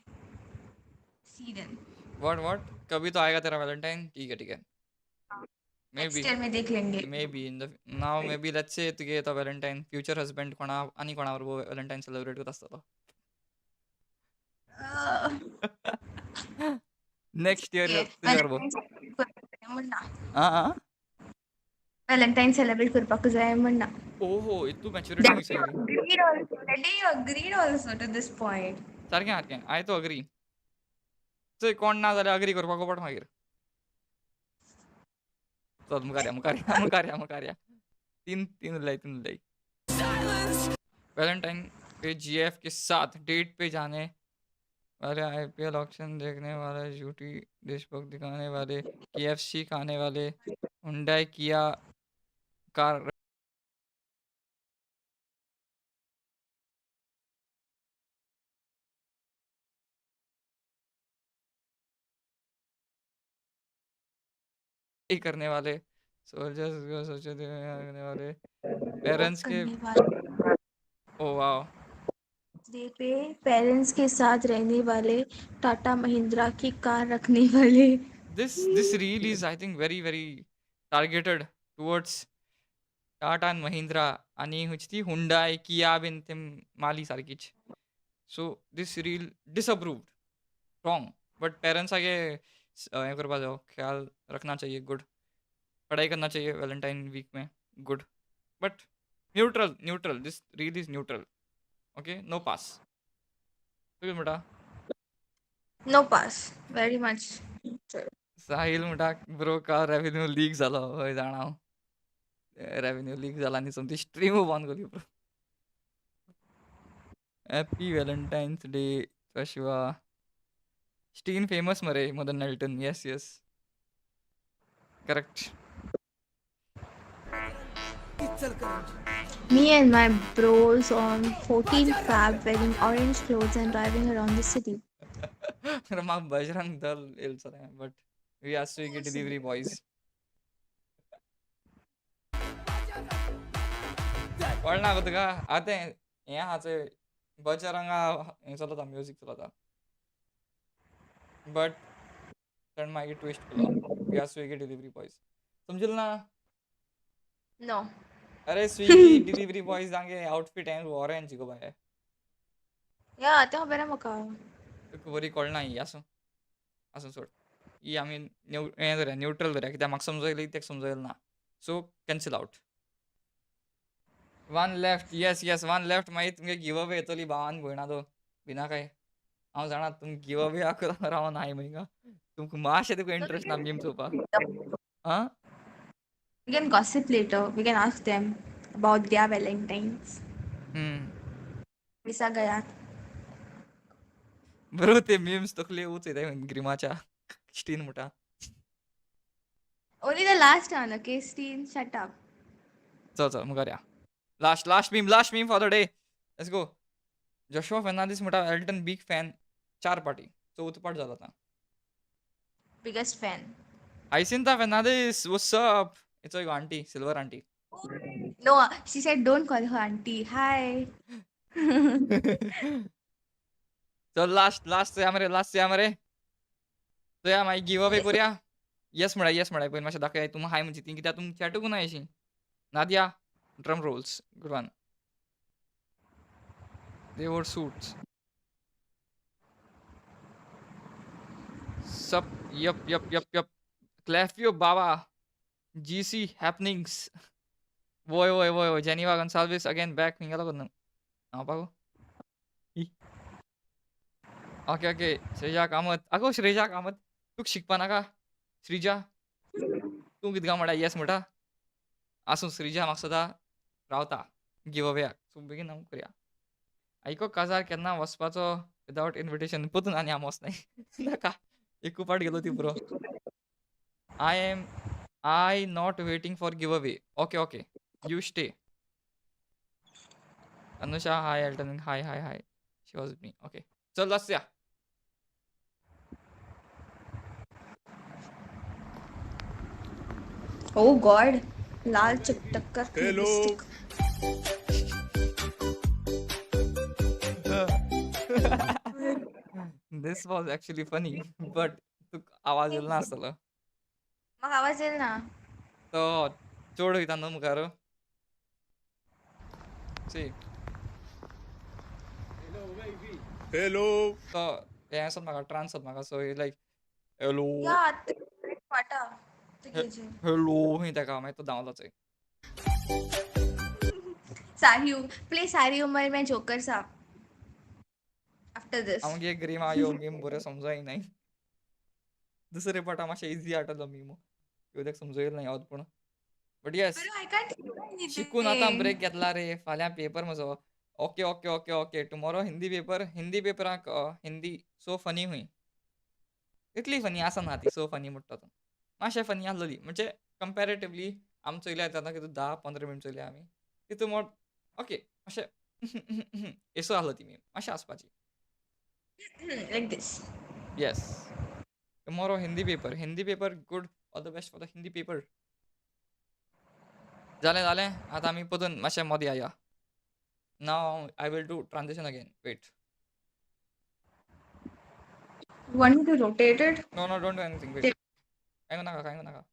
See then. What what, कभी तो आएगा तेरा वैलेंटाइन। ठीक है, ठीक है। मे नेक्स्ट बी। ईयर में देख लेंगे। Maybe in the now maybe let's say तुगे तो वॅलेंटाइन फ्युचर हजबंड कोणा आनी कोणा बरोबर वॅलेंटाइन सेलिब्रेट करता आसतलो। नेक्स्ट इयर तुज्या बरोबर। म्हण ना। आं। वॅलेंटाइन सेलिब्रेट करपाक जाय म्हण ना। ओहो, इतू मॅच्युरिटी That खंयसर you येयली? agreed also. That day you agreed also to this point. सारकें सारकें, आय तो अग्री। चोय कोण ना जाल्यार अग्री करपाक पडटा मागीर। चल मुखार या, मुखार या, मुखार या, मुखार या। तीन तीन उरल्याय, तीन उरल्याय। वैलेंटाइन पे जीएफ के साथ डेट पे जाने वाले, आईपीएल ऑक्शन देखने वाले, झूठी देशभक्त दिखाने वाले, केएफसी खाने वाले, हुंडई किया कार करने वाले, सोल्जर्स को सोचे करने वाले, पेरेंट्स के करने वाले। Oh wow. Day pay parents K साथ रहने वाले, टाटा महिंद्रा की कार रखने वाले। This reel is, I think, very very targeted towards Tata and Mahindra आणि खंयची ती हुंडाय, किया बीन ते माली सारकीच। So this reel disapproved, wrong, but पेरेंट्सागे हें करपा जायो, ख्याल रखना चाहिए, गुड। पढ़ाई करना चाहिए वैलेंटाइन वीक में, good, but neutral neutral, this reel is neutral, okay, no pass. तूं कितें म्हणटा? No pass, very much. Sahil म्हणटा ब्रो का रेवेन्यू लीक जालो। हय जाणा हांव, रेवेन्यू लीक जाला आनी सोमती स्ट्रीम बंद केली bro. Happy Valentine's Day Joshua. Steen famous मरे Madan Nelton, yes yes, correct. Me and my bros on 14 Feb wearing orange clothes and driving around the city. म्हाका बजरंग दल येयलें चले, but we are Swiggy delivery boys. कळना गो तुका आतां हें आहा चोय बजरंगा हें चलता, म्युजीक चलता, बट ताणें मागीर ट्विस्ट केलो, we are Swiggy delivery boys. समजल ना? No. अरे स्विगी डिलिव्हरी बॉयज तांगे आउटफीट हें ऑरेंज गो बाय। Yeah, तें खबर आहा म्हाका। तुका बरी कळना ही। आसूं आसूं, सोड ही। आमी न्यू हें धरया, न्यूट्रल धरया, कित्याक म्हाका समजो येयली, तेका समजो येयलें ना, so cancel out. One left, yes yes, one left. मागीर तुमगे गिव अवे येतली भावान भयणा तो भिनाकाय। हांव जाणा तुम गिव अवे रावन हाय म्हणिका तुमकां मातशें तुका इंट्रस्ट ना मीम चोवपाक आं। We can gossip later. We can ask them about their Valentines. कैसा गया? बरो ते मीम्स तकले उचयताय ग्रिमाच्या स्टीन म्हणटा। Only the last one, okay? Steen, shut up. चल चल मुखार या। Last last meme, last meme for the day, let's go. Joshua Fernandes म्हणटा एल्टन बीग फॅन, चार पाटी, चवथो पाट जाला आतां। Biggest fan. Isinta Fernandes, what's up? It's like auntie, silver auntie. No, she said don't call her auntie. Hi. चल last last चोया मरे, लास्ट चोया मरे, चोया मागीर गिव अवे करुया। येस म्हणा, येस म्हणा पयलीं मातशें दाखया तुम हाय म्हणजे ती, कित्याक तुम चॅटूक ना अशी। Nadia, drum rolls, good one. They wore suits. What's up? Yup yup yup yup. क्लॅफियो Baba, GC happenings. वय वय वय वय, जेनिवा गोन्साल्वीस अगेन बॅक. खंय गेलो कोन्न नांव गो. Okay okay, Shreja Kamat. आगो श्रेजा कामत, तुका शिकपा नाका श्रीजा? तूं कितें काय म्हणटा? येस म्हणटा. आसूं, श्रीजा म्हाका सदां रावता गिव अवेयाक. सो बेगीन आमी करया. आयको काजार केन्ना वचपाचो विदावट इनविटेशन? परतून आनी आमी वचनाय, नाका. एकू पाट गेलो ती पुरो. I am I not waiting for give away. Okay okay, you stay. Anusha hi, Elton hi hi hi, she was me. Okay, चल वचया. Oh God, Lal चटक्कर Hello. Lipstick. This was actually funny, but तुका आवाज येयलो नासतलो. म्हाका आवाज येयल ना. तो चोड वयता न्हू मुखार. सी. हेलो. तो हें आसत म्हाका, ट्रान्स जाता म्हाका. सो लायक हॅलो. या, वाटा तुगेजी. हॅलो खंय तेका, मागीर तो धांवलो चोय. सारी प्ले सारी उम्र में जोकर साहब आफ्टर this. आमगे ग्रीमा यो गेम बरें समजो येयनाय. दुसरे पाटा मातशें इजी आटलो मीम, कित्याक समजो येयल ना याद पूण, बट येस. I can't. शिकून आतां ब्रेक घेतला रे, फाल्यां पेपर म्हजो. Okay okay okay okay, tomorrow Hindi paper. Hindi पेपराक हिंदी सो फनी हुई, इतली फनी आसना ती. सो फनी म्हणटा तूं, मातशें फनी आसलेली. म्हणजे कंपॅरेटिवली आमी चोयल्या आतां कितू 10-15 मिनट चोयल्या आमी तितू मोड. ओके, मातशें येसो आसलो ती मीम मातशें आसपाची. Like this. Yes, tomorrow Hindi paper. Hindi paper, good, all the best for the Hindi paper. जालें जालें, आतां आमी परतून मातशें मदीं आया. Now I will do transition again, wait. Want me to rotate it? No no, don't do anything, wait. कांय नाका, कांय नाका.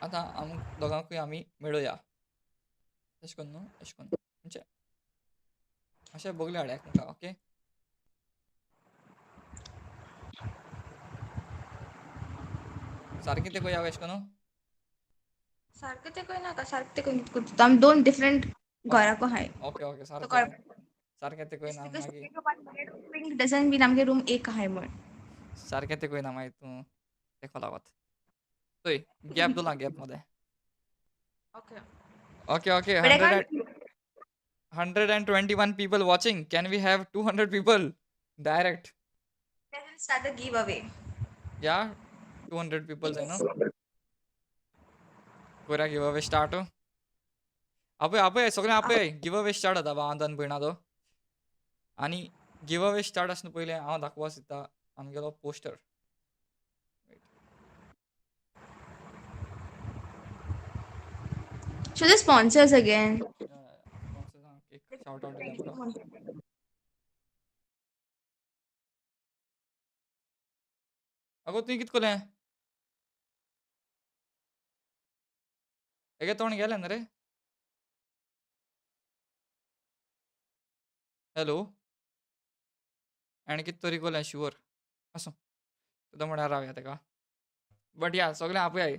आतां आम दोगांकूय आमी मेळोया. तशें करून न्हू, अशें करून म्हणजे मातशें बगले हाड एकमेका. ओके. सारकें तें कया अशें करून. सारकें तें कय नाका, सारकें तें कय आमी दोन डिफरंट घराको हाय. ओके ओके, सारकें सारकें तें कयना मागीर. पिंक डजंट मीन आमगे रूम एक आहाय म्हण. सारकें तें कयना मागीर तूं तेको लागत चोय. गॅप दवरला, गॅप मदें. Okay. Okay okay. But I 121 people watching. Can we have 200 people direct? Start the give away. Yeah, 200 people जाय न्हू. करूया गिव अवे स्टार्ट. आपय आपय सगळें आपय. गिव अवे स्टार्ट जाता भावांत भयणा तो. आनी गिव अवे स्टार्ट आसना पयलें हांव दाखोवपा सोदता आमगेलो poster. Show the sponsors again. एक शाउट आउट दिल्या बरो. अगो तुवें कितें कोलें? हेगे तोंड गेलें न्हू रे. हॅलो, आनी कितें तरी कोलें शुअर. आसूं, तुका म्हळ्यार रावया तेका. बट या, सगळें आपयाय.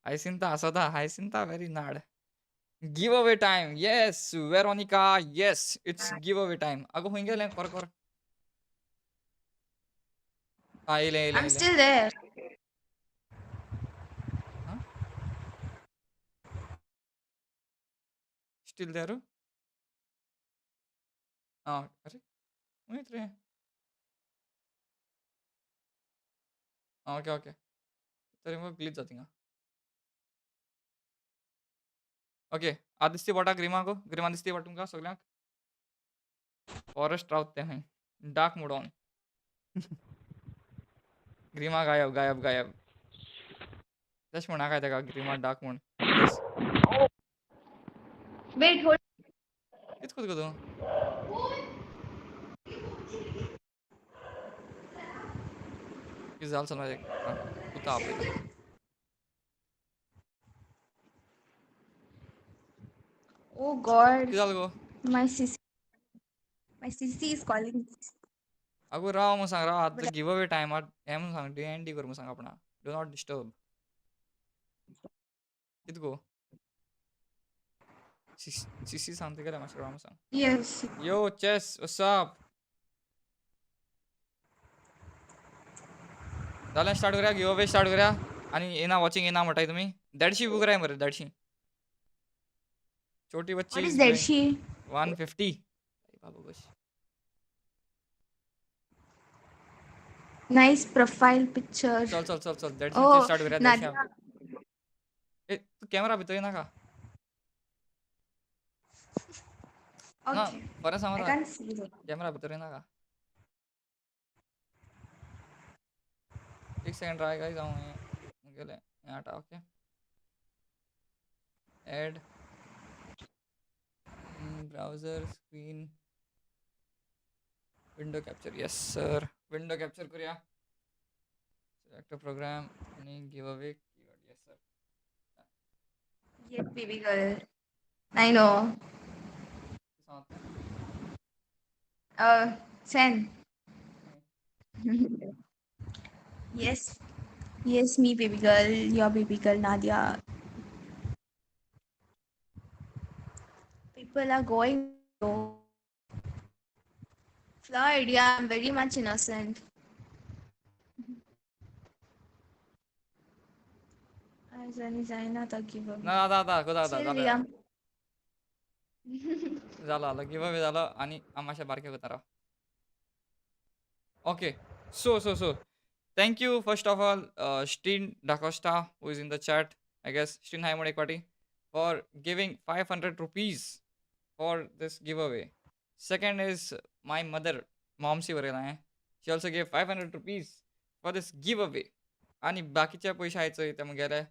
हायसिंता आसता, हायसिंता very नाड. Give away time, yes Veronica, yes it's give away time. आगो खंय गेलें? कर कर. आं येयलें येयलें. I'm येयलें. Still there. आं स्टील there. आं अरे खंय रे? आं ओके ओके, तरी मग ग्लीच जाता थिंगा. ओके, आतां दिसती बोटाक ग्रीमा गो? ग्रीमा दिसती बोट तुमकां सगल्यांक? फॉरेस्ट रावता तें खंय. Dark mode on. ग्रीमा गायब गायब गायब. तशें म्हणा काय तेका ग्रीमा डार्क म्हूण. Yes. Wait, hold. कितें करता गो तूं? कितें जालें समज एक पुता आपयता. Oh God. कितें जालें गो? My CC. My CC is calling. अगो राव म्हूण सांग, राव आतां गिव अवे टायमार हें म्हूण सांग, डी एन डी कर म्हूण सांग आपणा, do not disturb. कित गो सी सी सांगता गेल्या मातशें राव म्हूण सांग. Yes. Yo chess, what's up? जालें, स्टार्ट करूया, गिव अवे स्टार्ट करूया. आनी येना वॉचिंग येना म्हणटाय तुमी. देडशी बुक मरे, देडशी. छोटी बच्ची. What is देडशी? 150 बाबू बस. Nice profile picture. चल चल चल चल, देडशी Oh, स्टार्ट करूया, देडशी. Nadia. ए, तू कॅमेरा भितर नाका ना. Okay. बरें I सांग. can't see though. Camera भितर नाका. एक सेकंड राव गायज, हांव हें गेलें हें हाडटा. Okay, add browser screen window capture. Yes sir, window capture करूया. सिलेक्ट प्रोग्राम आणि give away keyword. Yes sir. Yes, baby girl. I know. सांगता. Sen. Yes. Yes, me, baby girl. Your baby girl, Nadia. People are going. Floyd, yeah, I'm very much innocent. आनी जायना तो give away. ना, आतां आतां आतां Chill, जालें. Liam. जालो जालो, गिव अवे जालो आनी हांव मातशें बारकें करता राव. Okay, so thank you first of all Steen D'Costa, who is in the chat, I guess. Steen हाय म्हण एक फावटी, for giving ₹500 for this giveaway. Second is my mother, मॉमसी बरयलां हांवें. She also gave ₹500 for this giveaway. आनी बाकीचे पयशे आहाय चोय ते मुगेले.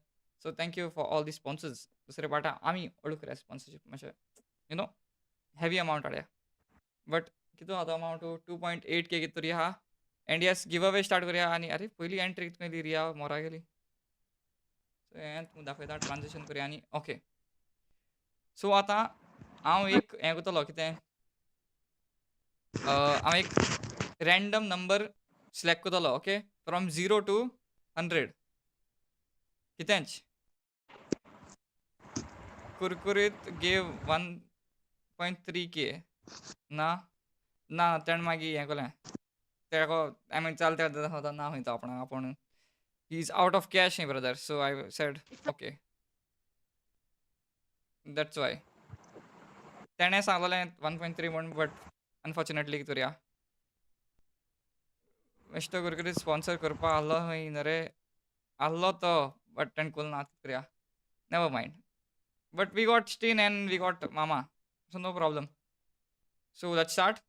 So thank you for all the sponsors. दुसरे पाटा आमी हळू करूया स्पॉन्सरशीप, मातशें you know heavy amount हाडया. बट कितू आतां अमावंट, 2.8K कितें तरी आहा. And yes, give away start करूया. आनी अरे, पयली एंट्री कितें मेली, रिया मोरा गेली. सो हें तुमकां दाखयता, ट्रान्झेक्शन करूया. आनी ओके, सो आतां हांव एक हें करतलो, कितें, हांव एक रँडम नंबर सिलेक्ट करतलो, ओके, फ्रॉम 0 टू 100, कितेंच. कुरकुरीत गेव 1.3K. ना ना, तेणें मागीर हें केलें तेका, I mean चल तें ना खंय तो आपणाक आपूण, he is out of cash न्ही brother. So I said okay, that's why तेणें सांगलेलें 1.3 म्हूण, बट अनफॉर्चुनेटली कितें करुया, बेश्टो कुरकुरीत स्पॉन्सर करपा आहलो खंय न्हू रे, आहलो तो, बट तेणें करूं ना, कितें करुया. Never mind, but we got Steen and we got mama, so no problem. So let's start.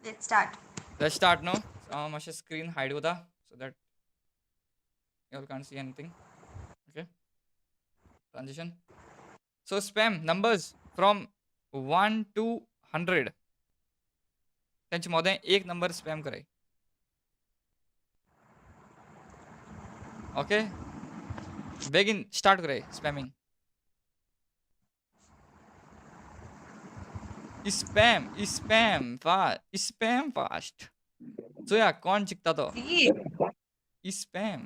Let's start. Let's start now. मातशें स्क्रीन हायड करता so that you all can't see anything. Okay, transition. So spam numbers from 1 to 100. तेंचे मदें एक number spam कराय. Okay, बेगीन start कराय स्पॅमिंग. Spam, spam fast, spam fast. चोया कोण जिखता तो. See, spam.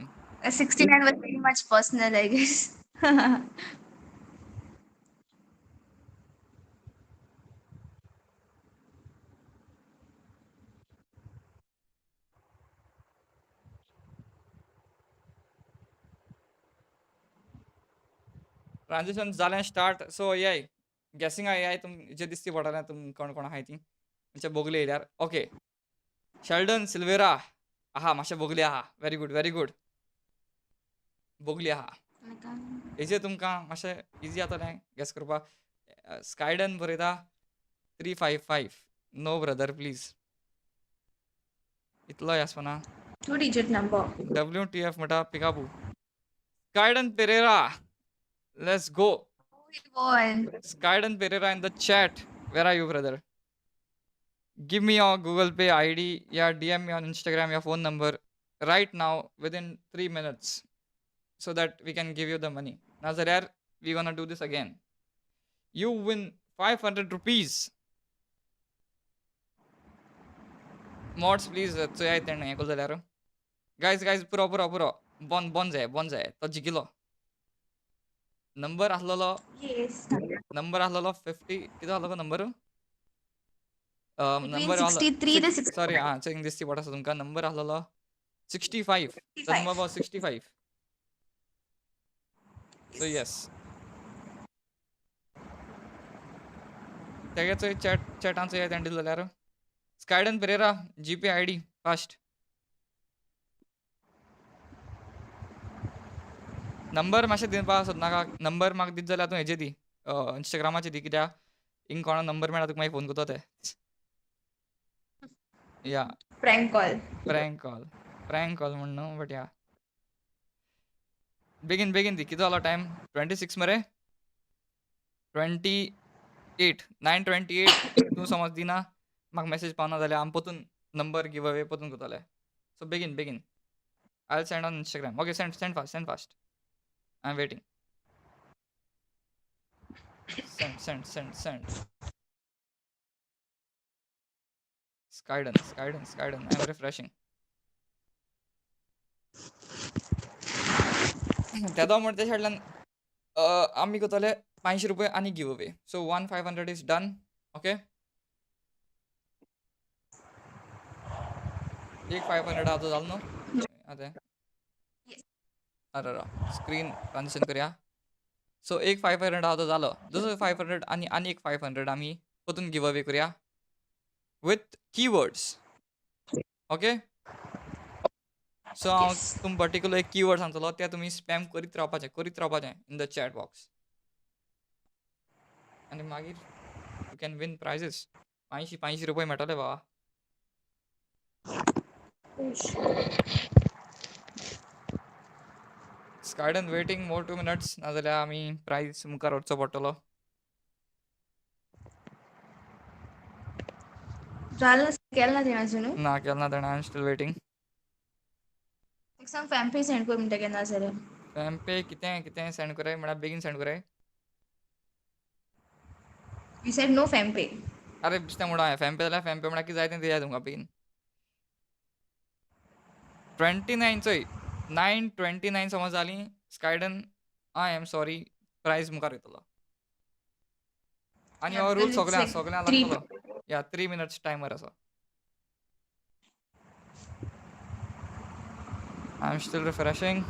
69 was very much personal, I guess. Transition जालें स्टार्ट. सो येय गॅसिंग येय, तुम जे दिसती पडटलें तुम कोण कोण आहाय ती मातशें बोगले येयल्यार. ओके, शेल्डन सिल्वेरा आहा, मातशें बोगले आहा. व्हेरी गुड, व्हेरी गुड, बोगली आहा. I can't. हेजेर तुमकां मातशें इजी जातलें गॅस करपाक. स्कायडन बरयता 355. No brother, please, इतलो आसपना. Two digit number. W T F म्हणटा peekaboo. Skydon Pereira, let's go. We won. Skyden Pereira in the chat. Where are you, brother? Give me your Google Pay ID, yeah, DM me on Instagram your phone number right now within 3 minutes so that we can give you the money. नाजाल्यार, we gonna do this again. You win ₹500. Mods please चोयाय तेणें हें केलो जाल्यार. Guys guys पुरो पुरो पुरो, बंद बंद जाय बंद जाय. तो जिखिलो नंबर आसलेलो. येस. नंबर आसलेलो 50, कितें आसलो गो नंबर? बिटवीन नंबर आसलो 63 ते सिक्स, सॉरी, 65. आं, चोय दिसती पडटा आसा तुमकां. नंबर आसलेलो 65. The 65. Number was 65. So yes, तेगे चोय चॅट, चॅटान चोया तेणें दिलो जाल्यार. Skyden Pereira, GPay ID fast. Number मातशें दिवपा सोदनाका. नंबर म्हाका दित जाल्यार तूं हेजे दी, इंस्टाग्रामाचेर दी, कित्याक हिंग कोणा नंबर मेळ्ळा तुका मागीर फोन करता ते. या. Prank call. Prank call, prank call म्हण न्हू, बट या, बेगीन बेगीन दी. कितें जालो टायम? 26 मरे, 28, 9:28. तूं समज दिना, म्हाका मॅसेज पावना जाल्यार आमी परतून नंबर गिव अवे परतून करतले. सो बेगीन बेगीन. I will send on Instagram. Okay, send, send fast, send fast. I am waiting. Send, send, send, send. Skyden, Skyden, Skyden. I am refreshing. तेदो म्हणटा ते सायडल्यान आमी करतले 500 रुपया आनी give away. So one 500 is done. Okay, एक 500 आतां जालो न्हू आतां. अरे राव, स्क्रीन ट्रान्झिशन करया. सो एक 500 आतां जालो, दुसरो 500 आनी आनी एक 500 आमी परतून गिव अवे करया विथ किवर्ड्स. ओके, सो हांव तुम पर्टिक्युलर एक कीवर्ड सांगतलो, ते तुमी स्पॅम करीत रावपाचें, करीत रावपाचें इन the chat box आनी मागीर you can win prizes. 500 500 रुपये मेळटले बाबा. स्कायडन, वेटींग मोर 2 मिनट्स, नाजाल्यार आमी प्रायज मुखार व्हरचो पडटलो. जालें, केलें ना तेणें अजून? ना, केलें ना तेणें. I am still waiting. ताका सांग फॅमपे सेंड कर म्हणटा केन्ना जाल्यार. फॅमपे कितें कितें सेंड कराय म्हळ्यार बेगीन सेंड कराय. You said no FamPay. अरे बेश्टें म्हणून हांवें. फॅमपे जाल्यार फॅमपे म्हळ्यार कितें जाय तें दिया तुमकां बेगीन. 29 चोय, 9:29 समज जाली स्कायडन, I am sorry, प्रायज मुखार वयतलो आनी हो रूल सगळ्यां सगळ्यां लागतलो. या, 3 मिनट्स टायमर आसा. I am still refreshing.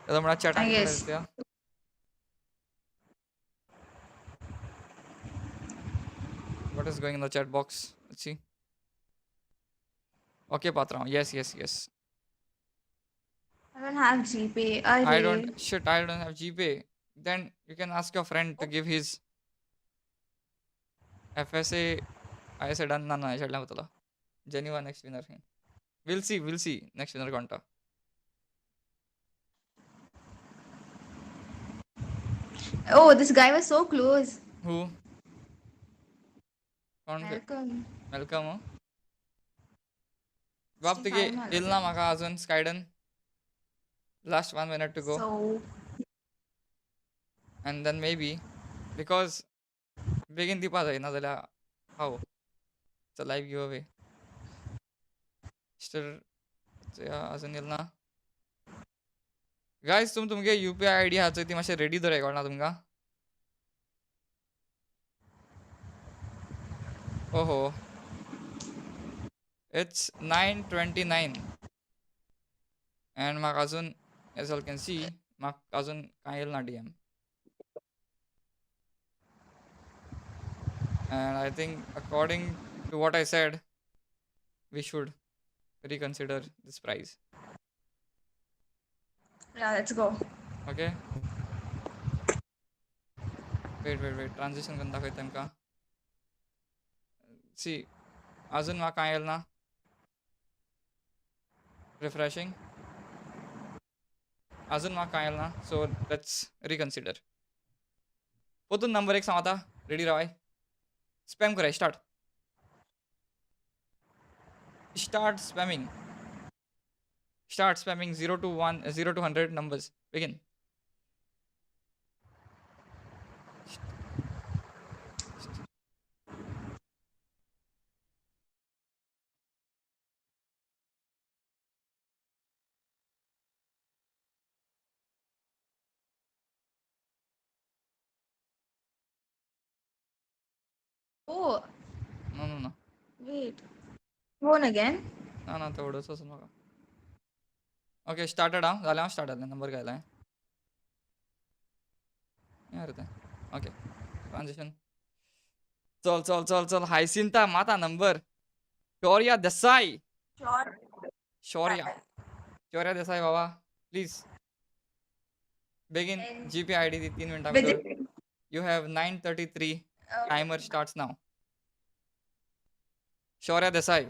म्हळ्यार चॅटान. Yes. What is going in the chat box? Let's see. Okay, Patrao. Yes. I don't have GPay. I अरे don't. Shit, I don't have GPay. Then you can ask your friend to give his FSA. ISA done. ना ना, शेडला होतलो. Genuine next winner. We'll see. We'll see. Next winner कोणता. Oh, this guy was so close. Who? कोण? Malcolm. Welcome बाब, तुगे 65. येयल ना म्हाका अजून स्कायडन. Last one minute to go. So and then maybe because बेगीन दिवपा जाय, नाजाल्यार how it's a live give away still. अजून येयल ना गायज. तुम तुमगे UPI I D आहा चोय, ती मातशें रेडी दवराय, कळना तुमकां? ओहो, it's 9:29 and म्हाका अजून, एज ऑल can see, म्हाका अजून कांय येयल ना DM. And I think according to what I said, we should reconsider this prize. Yeah, let's go. Okay, wait, wait, wait. Transition करून दाखयता तेमकां. सी, अजून म्हाका कांय येयल ना. रिफ्रेशिंग. अजून म्हाका कांय येयल ना. So let's reconsider. परतून नंबर एक सांगता, रेडी रावाय, स्पॅम कराय. Start, start spamming, start spamming. 0 to 1, 0 to 100 numbers, begin. Oh, No no no. Wait. Phone again. ना ना, तेवढंच वचून म्हाका. Okay, started. हांव जालें, हांव स्टार्ट जालें. नंबर घायला हें रे तें. Okay, transition. चल चल चल चल. हायसिंता माता number. Shaurya Desai. Sure. Shaurya, Shaurya Desai Baba, please बेगीन जीपे आयडी दी 3 मिनटां भितर. You have 9:33. Timer starts now. Shaurya Desai.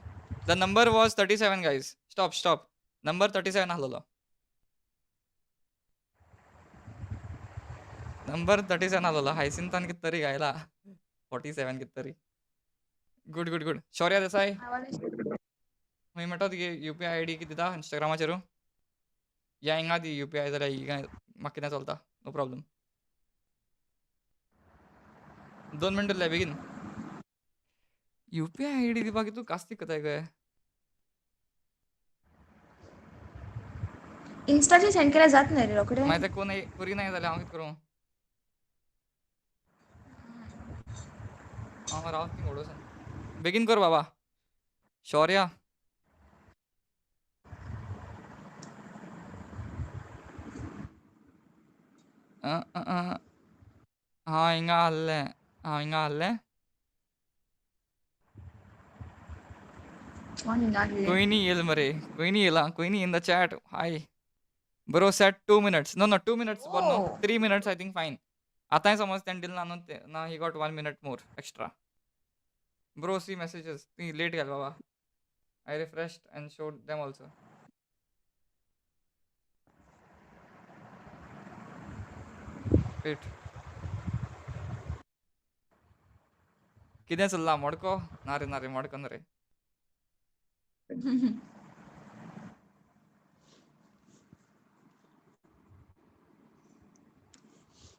The number was 37, guys. Stop, stop. Number 37 आसलेलो. नंबर 37 आसलेलो. हायसिंतान कितें तरी घायला 47 कितें तरी. Good, good, good. Shaurya Desai. I wanna खंय मेळटा तुगे यूपीआय आयडी कितें दिता इंस्टाग्रामाचेर या हिंगा दी यूपीआय जाल्यार हिंगा म्हाका कितें चलता, नो प्रॉब्लम. 2 मिनट उरले, बेगीन यूपीआय आयडी दिवपाक तूं कास्तीक करताय गे. इन्स्टाचेर सेंड केल्यार जात न्हय रे रोखडें? मागीर ते कोण करी नाय जाल्यार हांव कितें करूं? हांव राव थिंग उडोवचें. बेगीन कर बाबा शौर्या. हांव हिंगा आहलें, हांव हिंगा आहलें. कोण हिंगा आहलें? कोई नहीं येल मरे, कोई नहीं येला, कोई नहीं in the chat. Hi bro, set 2 minutes. No no, 2 minutes बरो न्हू. Oh. 3 minutes I think fine. आतांय समज तेणें दिलें ना न्हू ते ना, he got one minute more extra. Bro, see messages. ती लेट घाल बाबा. I refreshed and showed them also. Wait, कितें चल्लां? मडको ना रे, ना रे, मडको ना रे.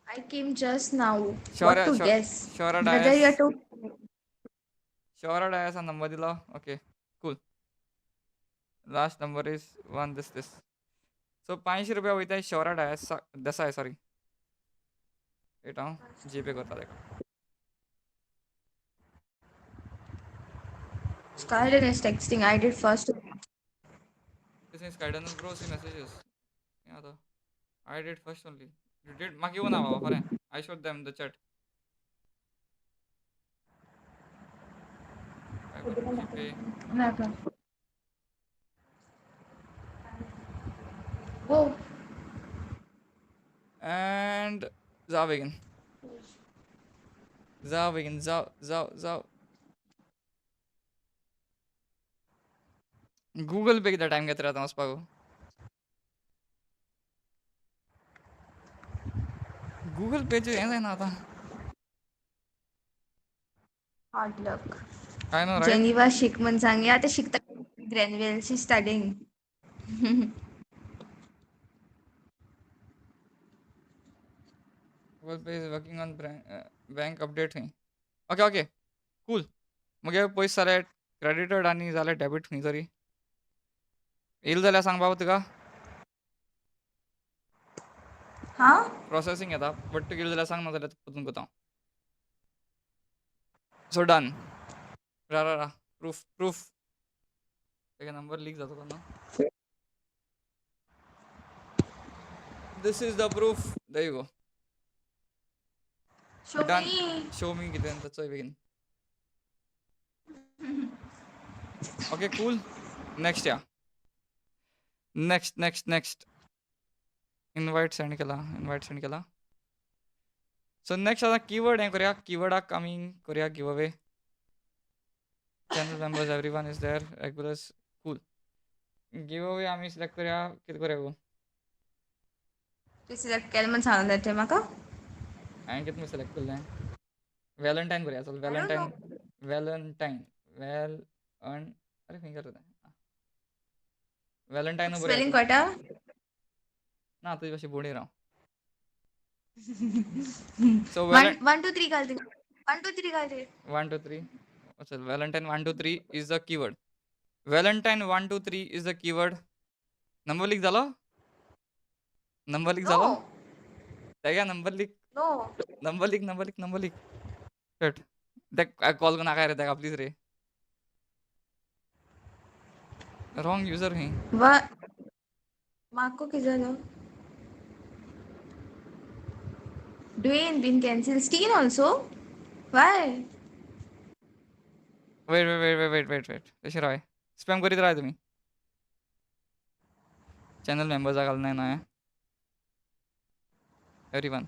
I came just now. What Shaurya to guess? Shaurya Whether you are Dias. To Shaurya डायसान number दिलो. Okay, cool. Last number is one this this. So 500 रुपया वयताय शौर्या डायस देसाय, सॉरी. वेट, हांव जीपे करता तेका. Skyden is texting. I did first. This is Skyden. Bro, see messages. Yeah, the I did first only. You did. म्हाका येवना बाबा खरें. I showed them the chat. काय करूं जीपे? नाका. Oh. And जा बेगीन, जा बेगीन, जाव जाव जाव. गुगल पे कितें टायम घेता रे आतां वचपाक? गुगल पेचेर हें जायना आतां. Hard luck. I know, right? Geneva शिक म्हण सांग. आतां शिकता ग्रॅनवेल. She studying. Google Pay is working on bank update खंय. Okay okay, cool. मगे पयशे जाले क्रेडिटेड आनी जाले डेबिट खंय तरी. येयले जाल्यार सांग बाबा तुका. हा. प्रोसेसिंग येता बट तुका येयले जाल्यार सांग, ना जाल्यार परतून करता हांव. So done. रा रा रा, प्रूफ प्रूफ. तेगे नंबर लीक जातलो न्हू. This is the proof. There you go. Show Done. Me. Show me कितें तें चोय बेगीन. Okay, cool. नेक्स्ट या, next next next. Invite send केला, इनवायट सेंड केला. सो नेक्स्ट आतां कीवर्ड हें करुया. कीवर्डाक आमी करुया give away. Channel members, everyone is there, regulars. Cool. Give away आमी सिलेक्ट करुया. कितें करुया गो? तूं सिलेक्ट केलें म्हण सांगलें तें म्हाका. हांवें कितें सिलेक्ट केल्लें? व्हॅलेंटायन करुया, चल. I don't Valentine. know. Valentine, well अन, अरे खंय गेलो तें? व्हॅलेंटायन बरया. स्पेलिंग कळटा? ना, तुजे भाशेन बोडीर हांव. So one one two three घाल. वन टू थ्री घाल रे. वन टू थ्री, चल. Valentine 1 2 3 is the keyword. Valentine 1 2 3 is the keyword. Number leak जालो? नंबर लीक जालो? नो. तेगा number leak. No. Number leak, number leak, number leak. Shit. ते call करून नाका रे ताका प्लीज रे. रॉंग युजर ही. वा माको कितें जालो? Dwayne been cancel. Steen also? Why? Wait wait wait wait wait wait तशें राव स्पॅम करीत राव तुमी. चॅनल मेंबर्साक घालना ना everyone.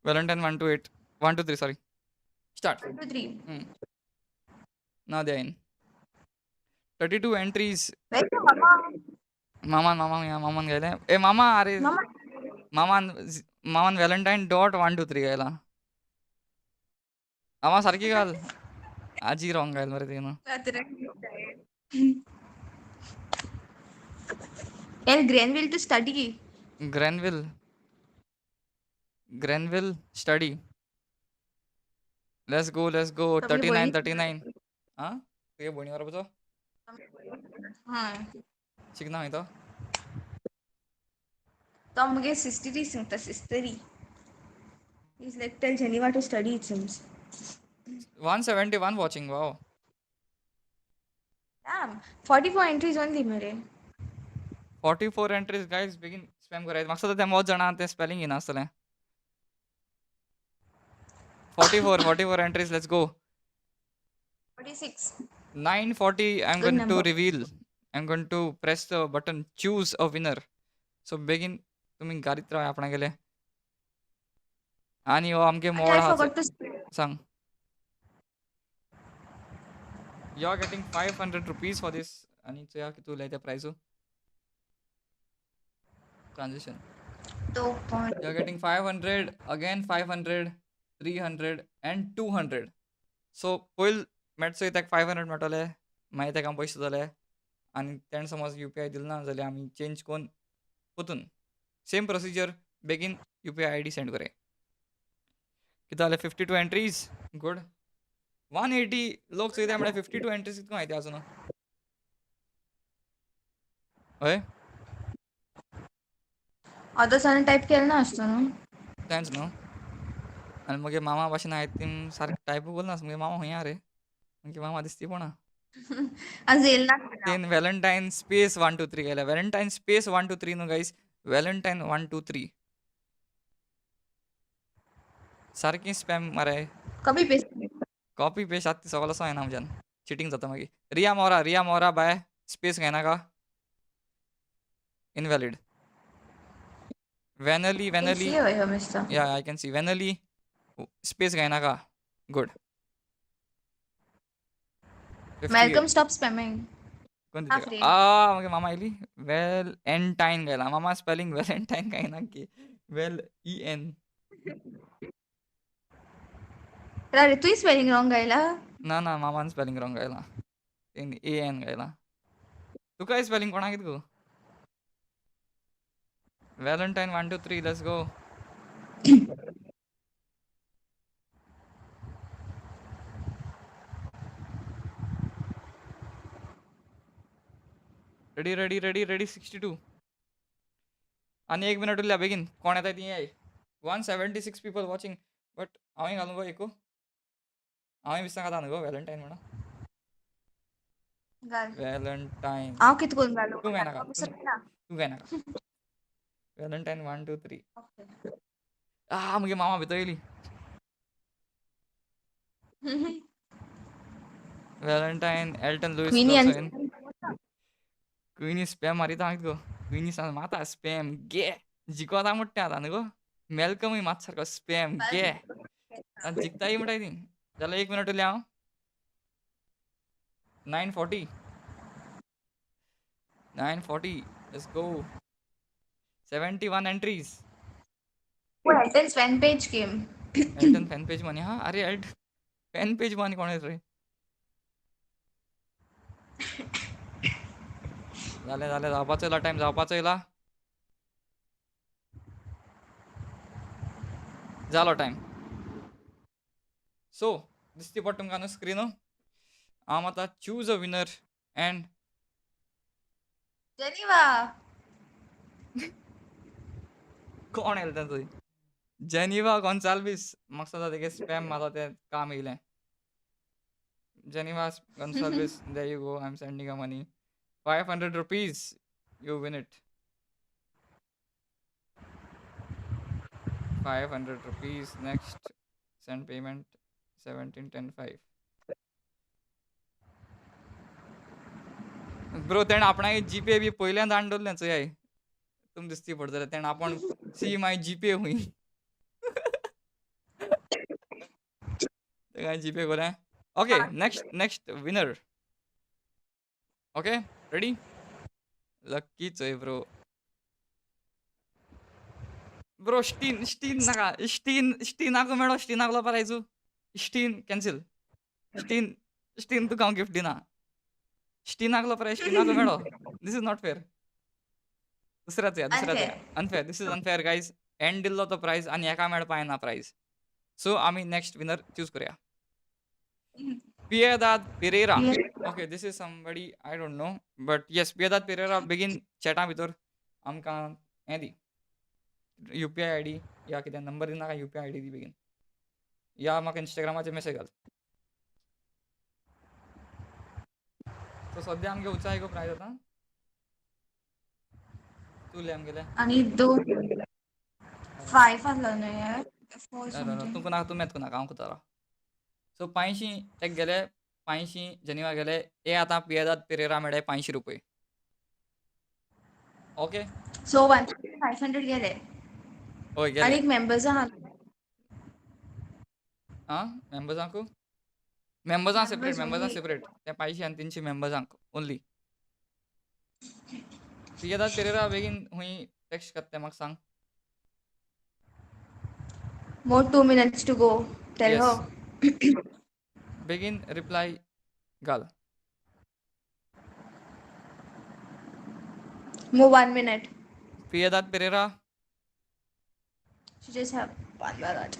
Valentine 1 2 8 1 2 3 sorry. Start. 1 2 3. Now they are in. 32 entries. मामा मामान मामा या मामान गेले. ए मामा अरे मामान मामान व्हॅलेंटायन डॉट 1 2 3 गेला. मामा सारखी घाल. आजी रॉंग घाल मरे तिनं. Tell Grenville to study. Grenville Grenville study. Let's go let's go. 39 39. हां तुगे भयणी बरोबरचो हां शिकना खंय तो? तो मुगे सिस्टरी सांगता सिस्टरी. Is like tell Geneva to study it seems. 171 watching. Wow. Damn, 44 entries only मरे. 44 entries guys. बेगीन स्पॅम कराय. म्हाका सद्दां ते मोज जाणा ते स्पेलिंग येना आसतलें. 44 entries. Let's go. 46. 9:40. I'm Good going to number. reveal. I'm going to press the button choose a winner. So बेगीन तुम्ही गाडीत राव आपणा गेले. आणि हो आमगे मोड I आहा forgot to सांग. You are getting 500 rupees for this. आणि चोया कितू उलयता प्रायस. ट्रान्झेक्शन. तो पण You are getting 500, again 500, 300 and 200. So पयल मेटचो ताका 500 मेळटले, मागीर ताका पयशे जाले आनी तेणें समज UPI दिलें ना जाल्यार आमी चेंज करून परतून सेम प्रोसिजर बेगीन UPI ID send करया. कितें जालें 52 एंट्रीज. गुड. 180 लोक चोयता म्हळ्यार 52 एंट्रीज कितको म्हायती आसून. हय अदर्सांनी टायप केलें ना आसतो न्हू. तेंच न्हू. आनी मगे मामा भाशेन हांवें तीन सारकें टायपू करूं नासलें. मुगे मामा खंय आहा रे? मुगे मामा दिसती पडना. आज येयल ना. तेन व्हॅलेंटायन स्पेस 1 2 3 केल्या. व्हॅलेंटायन स्पेस 1 2 3 न्हू गायज. व्हॅलेंटायन 1 2 3 सारकी स्पॅम माराय. Copy paste. कॉपी पेस्ट आतां सगळो असो जायना आमच्यान. चिटींग जाता मागीर. रिया मोरा रिया मोरा बाय स्पेस घेनाका. इनव्हॅलिड. व्हॅनली व्हॅनली. या I can see Vanley space घेनाका. Good. Malcolm stop spamming. कोण हा दिता फ्रेंड. आ मगे मामा आयली वेल एनटायन घायला. मामा स्पेलिंग व्हॅलेंटायन काय ना की वेल ई एन. अरे तुय स्पेलिंग रॉंग घायला. ना ना मामान स्पेलिंग रॉंग घायला. तेन ए एन घायला. तुका स्पेलिंग कोणाक कितें गो? Valentine 1 2 3 let's go. Ready ready ready ready. 62. आनी एक मिनट उरल्या बेगीन कोण येता ती याय. 176 people watching. But हांवें घालूं गो एकू. हांवें विसरांक आतां न्हू गो व्हॅलेंटायन म्हणून. घाल. व्हॅलेंटायन हांव कितें करून घालूं? तूं घायनाका. तूं घायनाका. व्हॅलेंटायन 1 2 3. आ मुगे मामा भितर येयली. Valentine Elton Lewis Queenie also in. Queenie spam मारिता हांव गो. क्विनी सांग माता स्पॅम गे जिखोता म्हणटा आतां न्हू गो. मॅल्कमूय मात सारको स्पॅम गे. आनी जिखताय म्हणटाय ती. जाल्यार एक मिनट उरल्या हांव. 9:40 9:40. Let's go. 71 entries. Elton's fan page came. Elton fan page money हा. अरे एल्ट फॅन पेज मनी कोण रे? जालें जालें जावपाचो येयला टायम जावपाचो येयला. जालो टायम. सो दिसती पडटा तुमकां न्हू स्क्रीन. हांव आतां choose a winner and Geneva. कोण येयला थंय? जेनिवा गोन्साल्वीस म्हाका दिसता तेगे स्पॅम मारता तें काम येयलें. Geneva Gonsalves, there you go, I am sending a money. 500 rupees, you win it. 500 rupees. Next, send payment 17:10:5. Bro तेणें आपणागे जीपे बी पयल्यान धाडून दवरलें चोयाय. तुम दिसती पडत जाल्यार तेणें आपूण सी माय जीपे हुंय. तेका जीपे कोरया. Okay, next winner. Okay, ready? Lucky चोय ब्रो. ब्रो स्टीन स्टीन नाका. स्टीन स्टीनाक मेळो स्टीनाक प्रायजू. स्टीन कॅन्सल. स्टीन स्टीन तुका हांव गिफ्ट दिना. स्टीनाकलो प्रायज स्टीनाक मेळो. This is not fair. दुसऱ्याच या दुसऱ्याच. Unfair. Unfair, this is unfair guys. And दिल्लो तो प्रायज आनी हेका मेळपा येना प्रायज. सो आमी नेक्स्ट विनर चूज करूया. Piedad Pereira. Okay, this is somebody I don't know, but yes, Piedad Pereira बेगीन चॅटा भितर आमकां हें दी, UPI I D या कितें नंबर दिनाका, UPI I D दी बेगीन, या म्हाका इंस्टाग्रामाचेर मॅसेज घाल. सो सद्या आमगे उचाय गो प्रायज आतां तुले आमगेले आनी दोन फायव आहलो न्हू यार, फोर समथींग. तूं नाका, तूं मॅथ नाका, हांव करता. सो 500 तेक गेले, 500 जेनिवा गेले. हे आतां पियेदाद पेरेरा मेळ्ळे 500 रुपये. ओके. सो 1500 गेले. हय गेले. आनी एक मेंबर्स आहा. आं, मेंबर्सांकू मेंबर्सांक सेपरेट. मेंबर्स मेंबर्सांक only. Separate ते 500 आनी 300 मेंबर्सांक ओनली. पियेदाद पेरेरा बेगीन हुंय टॅक्स्ट करता तें म्हाका सांग. More 2 minutes to go. Tell Yes. her. बेगीन रिप्लाय घाल. More 1 minute. Piedad Pereira. She just have 1 minute.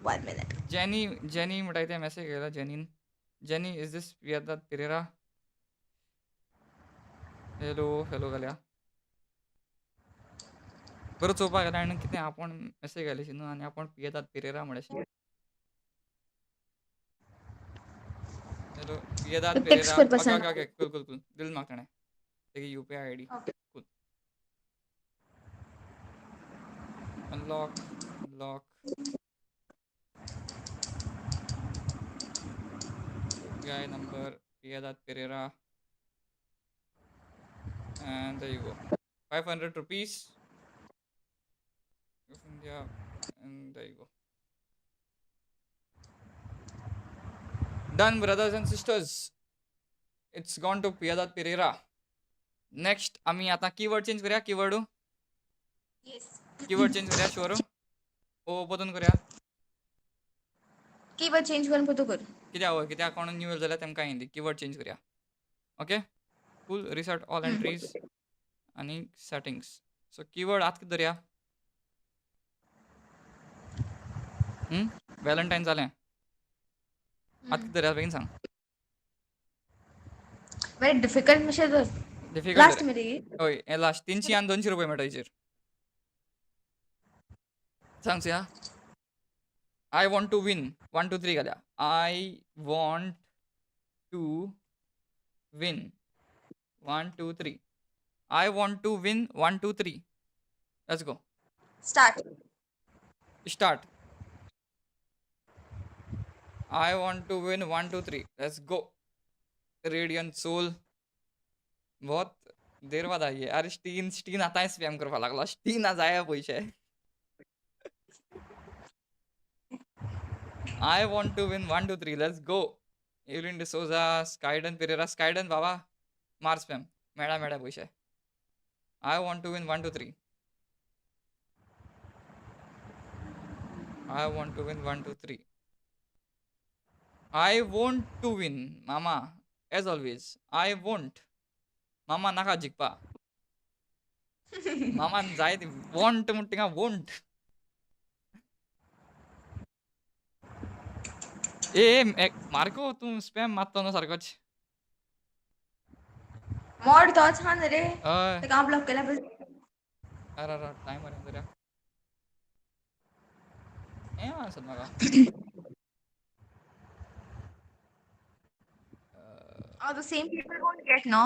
1 minute. Jenny Jenny म्हणटाय तें मॅसेज केला जेनीन. Jenny, is this Piedad Pereira? Hello hello घालया. बरो चोवपाक गेल्यार आनी कितें आपूण मॅसेज घाली न्हू आनी आपूण पियेदाद पेरेरा म्हणलें. Hello Piedade Text Pereira. करपा ओके. सांग. Okay okay, cool cool cool. दिल म्हाका ताणें तेगी UPI I D. Okay. Cool. Unlock unlock UPI number Piedad Pereira, and there you go, 500 rupees of India, and there you go. Done, brothers and sisters, it's gone to Piedad Pereira. Next आम्ही आता keyword change करूया. Keyword. Yes. Keyword change करूया. Sure ओ बदलून करूया. Keyword change करून पोतो कर. कित्याक हय, कित्याक कोण न्यू येयलो जाल्यार तेमकां येयली. कीवर्ड चेंज करूया. Okay, cool. Reset all entries आनी सेटिंग्स. सो कीवर्ड आतां कितें धरया? व्हॅलेंटायन जालें, आतां कितें धरया बेगीन सांग. वेरी डिफिकल्ट मातशें धर. डिफिकल्ट. लास्ट मरे. हय, हें लास्ट. 300 आनी 200 रुपये मेळटा हेचेर. सांग चोया. I want to win 1 2 3 घालया. I want to win 1 2 3. I want to win 1 2 3. Let's go. Start. Start. I want to win 1 2 3. Let's go. Radiant soul बहुत देर बाद आई है. अरे स्टीन स्टीन आतां स्पॅम करपाक लागलो. स्टीन जाय पयशे. I want to win 1 2 3. Let's go. Evelyn D'Souza, Skyden Pereira. Skyden बाबा मार स्पॅम. मेळा मेळा पयशे. I want to win 1 2 3. I want to win 1 2 3. I want to win मामा, एज ऑलवेज I want. मामा नाका जिखपा मामान जाय वॉन्ट म्हणटा थिंगा वोंट. ए ए मार्को, तूं स्पॅम मारता न्हू सारकोच. मोड तोच हा न्हू रे. हय. तेका हांव ब्लॉक केला. अरे अरे, टायम मरे दर्या. हें आसत म्हाका. Oh, the same people won't get, no?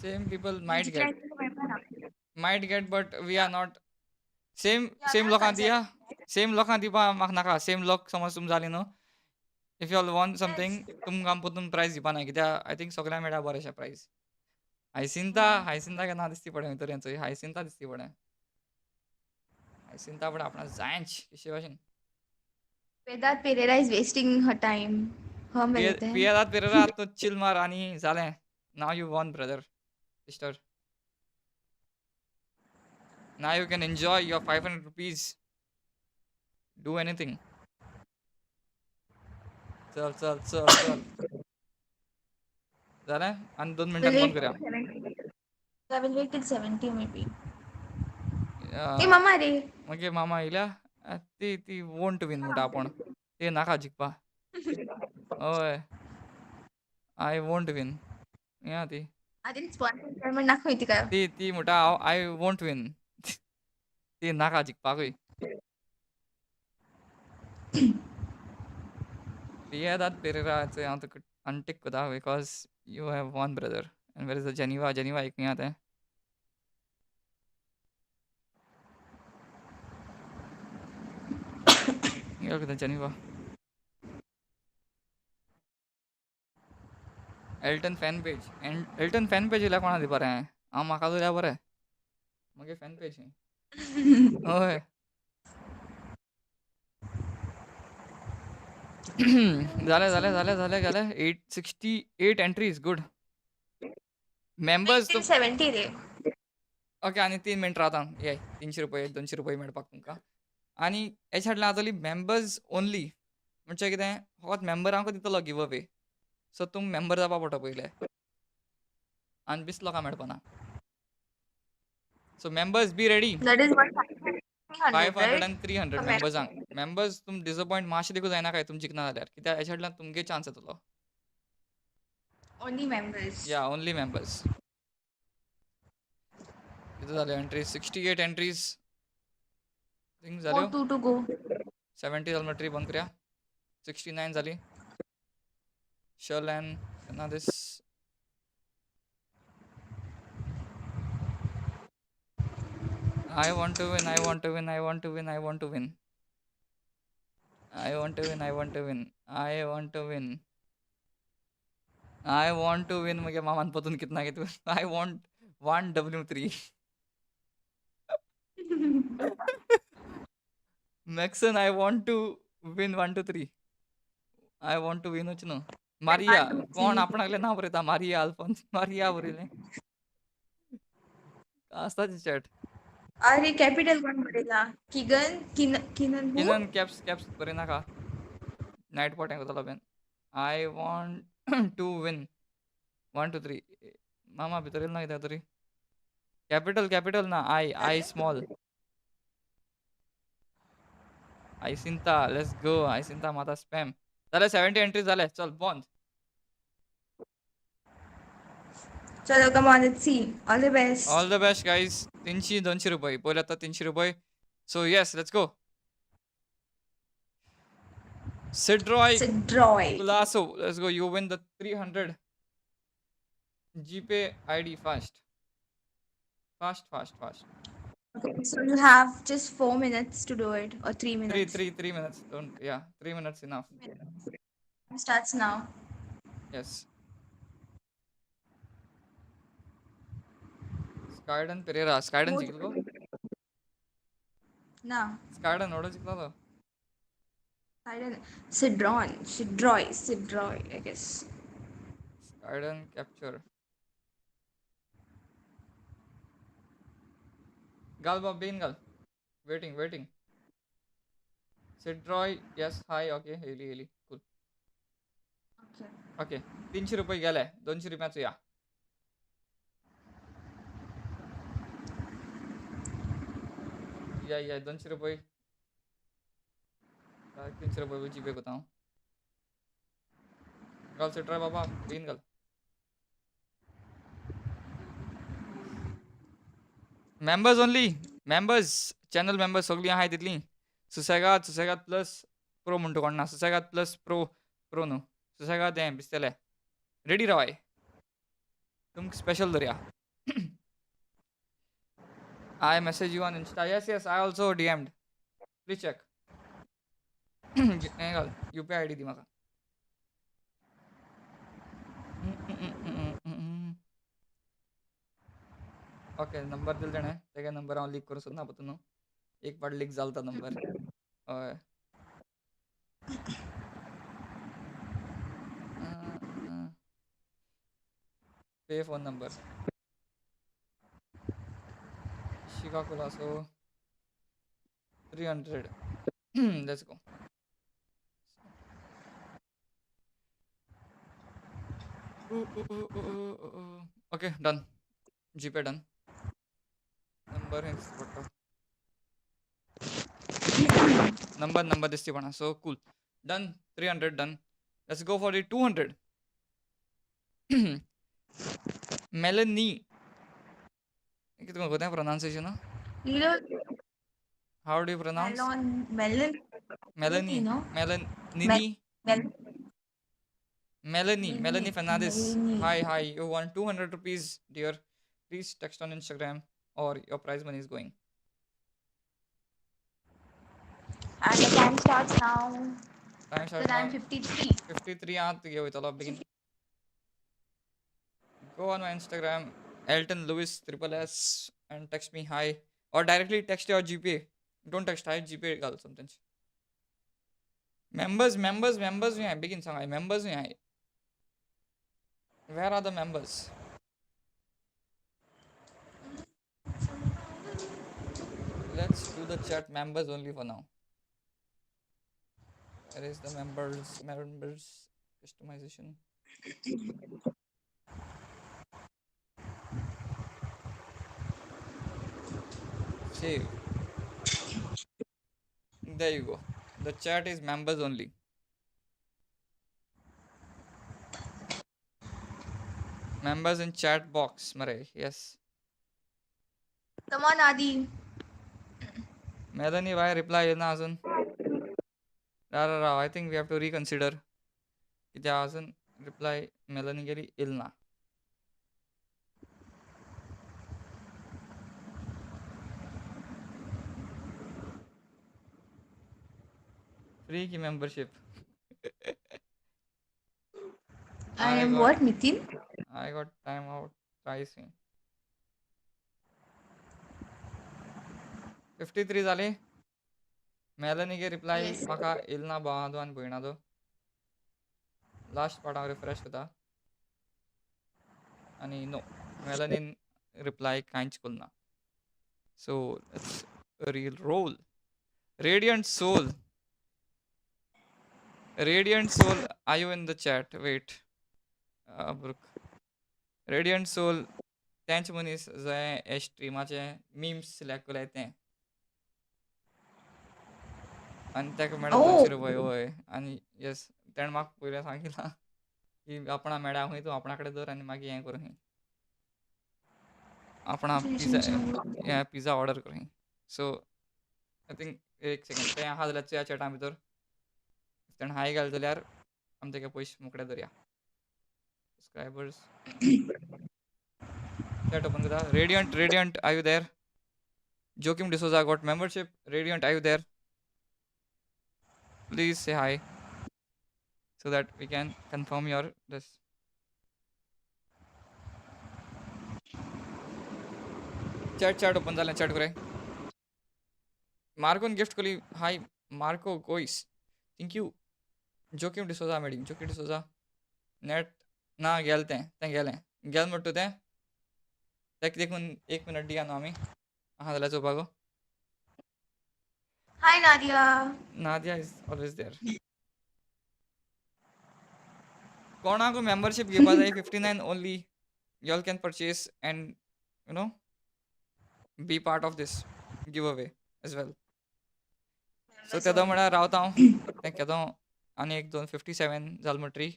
Same people might जितले get. मेळपाना. Might get, but we are not same. Yeah, same not लोकांक दिया. concerned. सेम लोकांक दिवपा म्हाका नाका. सेम लोक समज तुम जाली न्हू, if you all want something, तुमकां परतून प्रायज दिवपा ना, कित्याक I think सगळ्यांक मेळ्ळा बरेंशें प्रायज. हायसिंता, हायसिंता केन्ना दिसती पडे भितर, हेंचो हायसिंता दिसती पडे. हायसिंता पडे आपणाक जायच कशे भाशेन. Piedad Pereira is wasting her time. Her मिलते हैं. पियेदाद पेरेरा, तूं चिल मार आनी जालें. Now you won, brother, sister. Now you can enjoy your 500 rupees. Do anything. चल चल चल चल, जालें आनी 2 मिनटां We'll बंद wait करया. till 70. I will wait till 70 maybe. ए अं, मामा रे. मागीर मामा येयल्या. ती ती वोंट विन म्हणटा आपूण. ते नाका जिखपा. हय, I won't win हें आहा ती. आदीन स्पॉन्सर कर म्हण दाखय तिका. ती ती म्हणटा हांव I won't win. ती नाका जिखपाकूय. पियेदाद पेरेराचें हांव तुका अनटीक करता because you have won, brother. And where is the Geneva? Geneva एक खंय आहा तें? कितें Geneva? Elton fan page. Elton fan page येयल्या कोणा दिवपा रे हांवें? हांव म्हाका दिल्यार बरें, म्हगे फॅन पेज ही. हय, जालें जालें जालें जालें जालें. 868 entries. Good. Members Till 70 रे. ओके, आनी 3 मिनट रावता. ये 300 रुपये, 200 रुपये मेळपाक तुमकां. आनी हेच्या फाटल्यान जातली मेंबर्स ओनली. म्हणजे कितें, फकत मेंबरांकूच दितलो गिव अवे. सो तुमी मेंबर जावपा पडटा पयलें आनी 20 लोकांक मेळपाना. So members, be ready. That is what, 500, five hundred right? And 300 मेंबर्सांक. Members, तुम डिसअपॉयंट मातशें देखून जायनाकाय तुम जिखना जाल्यार, कित्याक हेच्या फाटल्यान तुमगे चान्स येतलो. Only members. या, ओनली मेंबर्स. कितें जालें एंट्रीज? 68 एंट्रीज थिंग Four जाल्यो. two to go. 70 जाल म्हणटरी बंद करया. 69 जाली. शर्ल एन ना this. I want to win, I want to win, I want to win, I want to win. I want to win, I want to win, I want to win. I want to win. मगे मामान परतून कितना कितें. I want one W three. Maxon, I want to win one two three. I want to विनूच न्हू. Maria कोण आपणाकलें नांव बरयता? Maria Alphons, Maria बरयलें आसता चॅट. अरे, कॅपिटल कोण बरयला? किगन, किन Keenan who? Keenan, caps caps बरयनाका. नायट पॉट हें करतलो बेन. I want to win one two three. मामा भितर येयलो ना कित्याक तरी? कॅपिटल कॅपिटल ना, I I small. Hyacinta, let's go Hyacinta. माता स्पॅम. जालें, 70 एंट्री जाले. चल, बंद. चलो, come on, let's see. All the best. All the best, guys. 300 200 रुपये पयले आतां 300 रुपये. So yes, let's go. Sidroy Sidroy. Culasso, let's go. You win the 300. GPay ID fast. Fast, fast, fast. Okay, so you have just 4 minutes to do it, or 3 Three, minutes. 3 minutes. Don't, yeah, 3 minutes enough. Starts now. Yes. Skyden Pereira. Skyden जिंकलो? ना. Skyden ओडो जिंकलो तो. I don't. Sidron, Sidroy, Sidroy, I guess. Skyden capture. घाल बाब, बेगीन घाल. Waiting, waiting. Sidroy, yes, hi, okay, येयली येयली, cool. Okay. Okay, 300 रुपये गेले. 200 रुपयाचो या. या या, 200 रुपये. 300 रुपये जीपे करता हांव. घाल सिड्रॉय बाबा, बेगीन घाल. Members only, members, channel members सगळीं आहाय तितलीं. सुसेगाद, सुसेगाद प्लस. प्रो म्हणटा कोण ना, सुसेगाद प्लस प्रो, प्रो न्हू, सुसेगाद हें दिसतलें. रेडी रावाय, तुमकां स्पेशल धरया. I message you on Insta. Yes, yes, I also DM'd. Please check. हें घाल, UPI ID दी म्हाका. ओके, नंबर दिल तेणें, तेगे नंबर हांव लीक करूंक सोदना पत्तू न्हू, एक पाट लीक जाल तो नंबर. हय. Pay phone number. Ishika Colaco 300. Let's go. Okay, done. GPay done. Number हेंच पडटा. नंबर नंबर दिसती पडना. So cool. Done. 300 done. Let's go for the 200. Melanie. कितें कोतें pronunciation? You know, How do you pronounce? Melon, melon, Melanie. no? Melanie. Mel Melanie. Melanie Fernandez. Melanie. Hi, hi. You won 200 rupees, dear. Please text on Instagram or your prize money is going. And the time starts now. Time The starts time now. 53. 53 आत तुगे वयतलो बेगीन. Go on my Instagram, Elton Lewis Triple S, and text me hi or directly text your GPay. Don't text hi, GPay घाल something. Members, members, members न्ही बेगीन सांग, members न्ही. Where are the members? Let's do the chat members only for now. Where is the members? Members customization. Save. There you go. The chat is members only. Members in chat box, Mare. Yes. Come on, Adi. Melanie, why reply येना अजून? राव राव, I think we have to reconsider. कित्याक अजून reply Melanie गेली येयल ना. Free की membership. I am what, Nitin? I got time out twice. 53 झाले. Melanie गे reply Yes. म्हाका येयल ना भावादो आनी भयणादो. लास्ट पार्ट हांव रिफ्रेश करता आनी नो, मेलनीन रिप्लाय कांयच करूं ना. So it's real roll. Radiant soul, Radiant Soul, are you in the chat? Wait. Brooke. Radiant Soul, तेंच मनीस जंय हे स्ट्रिमाचे मिम्स सिलेक्ट केले ते आनी ताका मेळ्ळा Oh. 200 रुपया. हय, आनी येस, तेणें म्हाका पयलें सांगिलां की आपणा मेळ्ळा खंय तूं आपणा कडेन दवर आनी मागीर हें कर खंय, आपणा पिझ्झा हें पिझ्झा ऑर्डर कर खंय. सो I think, एक सेकंड, तें आहा जाल्यार चोया चॅटा भितर. तेणें हाय घालें जाल्यार आमी तेगे पयशे मुकडे धरया. सबस्क्रायबर्स chat open करता. Radiant, Radiant, are you there? Joakim D'Souza got membership. Radiant, are you there? Please say hi so that we can confirm your this. Chat chat open जालें, chat करे. मार्कोन गिफ्ट केली. Hi Marco Gois, thank you. Joachim D'Souza मेडी, Joaquim D'Souza net ना गेल तें, तें गेलें, गेल म्हणटा तें तेका देखून एक मिनट दिया न्हू आमी आहा जाल्यार चोवपाक गो. Hi, Nadia. Nadia is always there. कोणाक मेंबरशीप घेवपा जाय, 59 only, y'all can purchase and be part of this giveaway as well. So तेदो म्हळ्यार रावता हांव, तें केदो आनी एक दोन 57 जाल म्हणटरी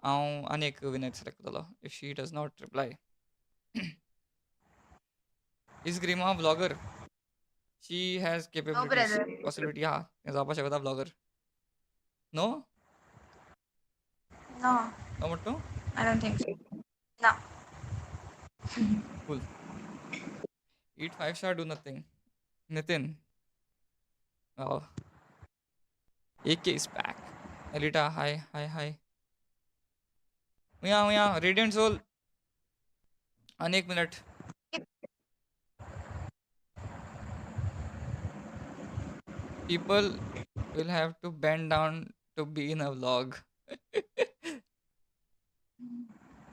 हांव आनी एक विनर सिलेक्ट करतलो if she does not reply. Is Grima vlogger? She has No, capabilities, brother. Possibility आहा, तें जावपाक शकता व्लॉगर. No? No. No म्हणटा तूं? I don't think so. ना. Cool. Eat 5 star, do nothing. Nitin. Wow. AK is back. Elita, hi, hi, hi. Yeah, Radiant Soul. आणि एक minute. People will have to bend down to be in a vlog.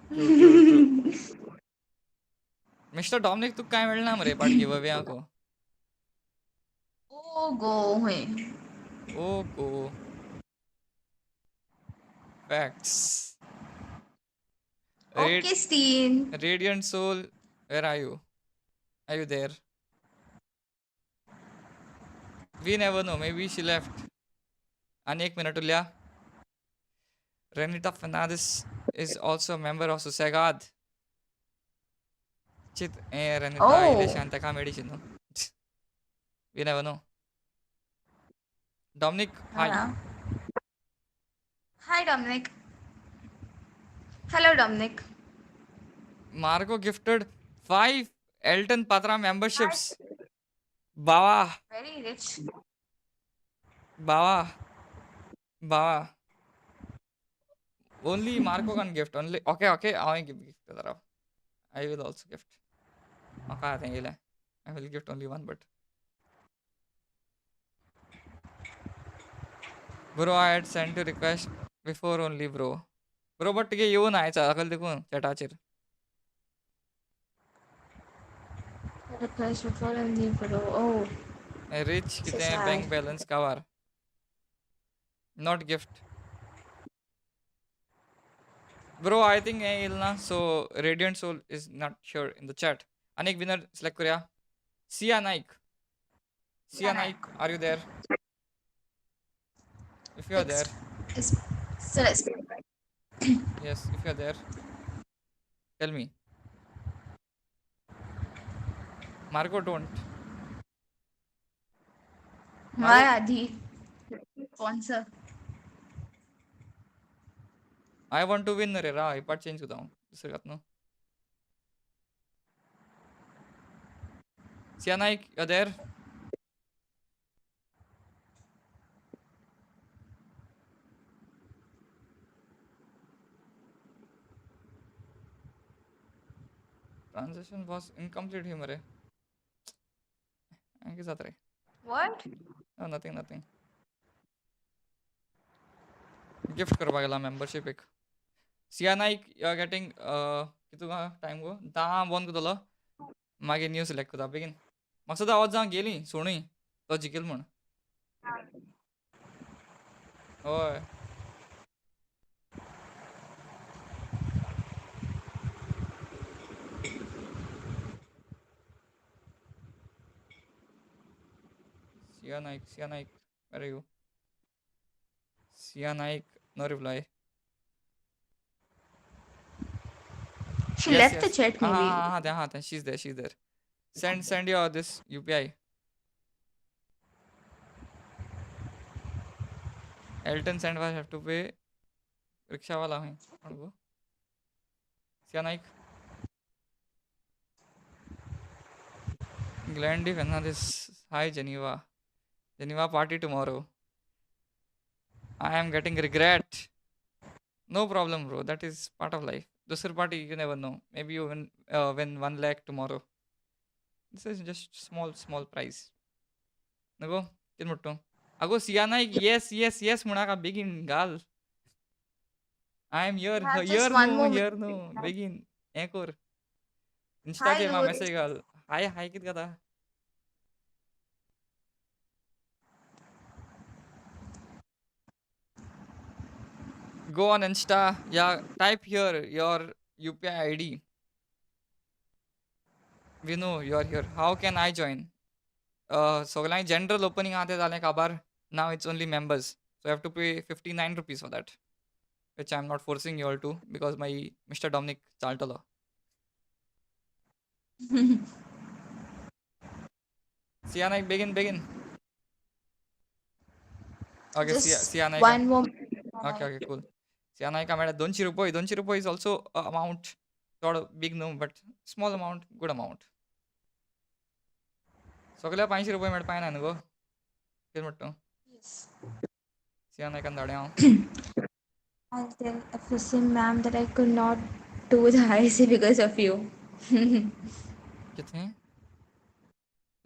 True, true, true. Mister Dominic, तुका काय मेळना मरे पाट give away आको. ओ गो हुए. ओ गो. Facts. Okay, Steen. Radiant Soul, where are you? Are you there? We never know. Maybe she left. आणि एक minute उरल्या. Renita Fernandez is also a member of Susegad. Chit Renita Oh. इलेशान ताका medicine न्हू. We never know. Dominic, hi. Hi, Dominic. Hello, Dominic. Marco gifted 5 Elton Patra memberships. Bawa. Very rich. Bawa. Bawa. Only Marco can gift. Only. Okay, okay. I will gift. I will also gift. Okay, I will gift only one, but. Bro, I had sent a request before only, bro. Bro, but तुगे येवन I सकयल देखून चॅटाचेर. Request before only, bro. Oh. Rich कितें bank balance कावार. Not gift. Bro, I think हें येयल ना, so Radiant Soul is not sure in the chat. आनी एक विनर सिलेक्ट करूया. Siya Naik. Siya Naik, are you there? If you are there. Yes, if you are there, tell me. Marco, don't. Why, Adhi? Sponsor. I want to win रे रा, हे part change करता हांव दुसरें घात न्हू. Siya Naik, you are there? Transaction was incomplete here मरे. कितें जाता रे? What? No, nothing, nothing. Gift करपाक गेला membership एक. Siya Naik, you are getting कितू टायम गो? 10 बंद करतलो. मागीर न्यू सिलेक्ट करता बेगीन. म्हाका सुद्दां आवाज जावं गेली सोणूय तो जिखेल म्हूण. हय. Siya Naik, Siya Naik, where are you? Siya Naik, no reply. She Yes, left yes. the chat maybe. हाँ, she's there, she's there. Send your this UPI. Elton send was have to pay. Rickshaw वाला है. कौन वो? Siya Naik. Glendy Fernandez. Hi Geneva. Geneva party tomorrow. I am getting regret. No problem, bro. That is part of life. Dusar party, you never know. Maybe you win 1 lakh tomorrow. This is just small prize. Nago, कित म्हणटू? Ago, Siya Naik, yes, yes, yes, म्हणा बेगीन घाल. I am here. Just here one no, more here minute. no. बेगीन हें कर. Hi, इंस्टाचेर म्हाका Louis. Message घाल. हाय हाय कित घाता? Go on Insta, yeah, type here your UPI ID. We know you are here. How can I join? सगळ्यांक general opening आहा तें जालें काबार. Now it's only members. So I have to pay 59 rupees for that. Which I'm not forcing you all to because my Mr. Dominic चालतलो. Siya Naik, begin, begin. Okay, Just Siya Naik. One more. Okay okay cool. Siya नायका मेळ्ळ्या 200 रुपये. 200 रुपये is also amount. चड बीग न्हू, but small amount, good amount. सगल्या 500 रुपये मेळपा ना न्हू गो? कितें म्हणटा तूं? Yes. Siya नायकान धाडया हांव. I'll tell FSM ma'am that I could not do the IC because of you. कितें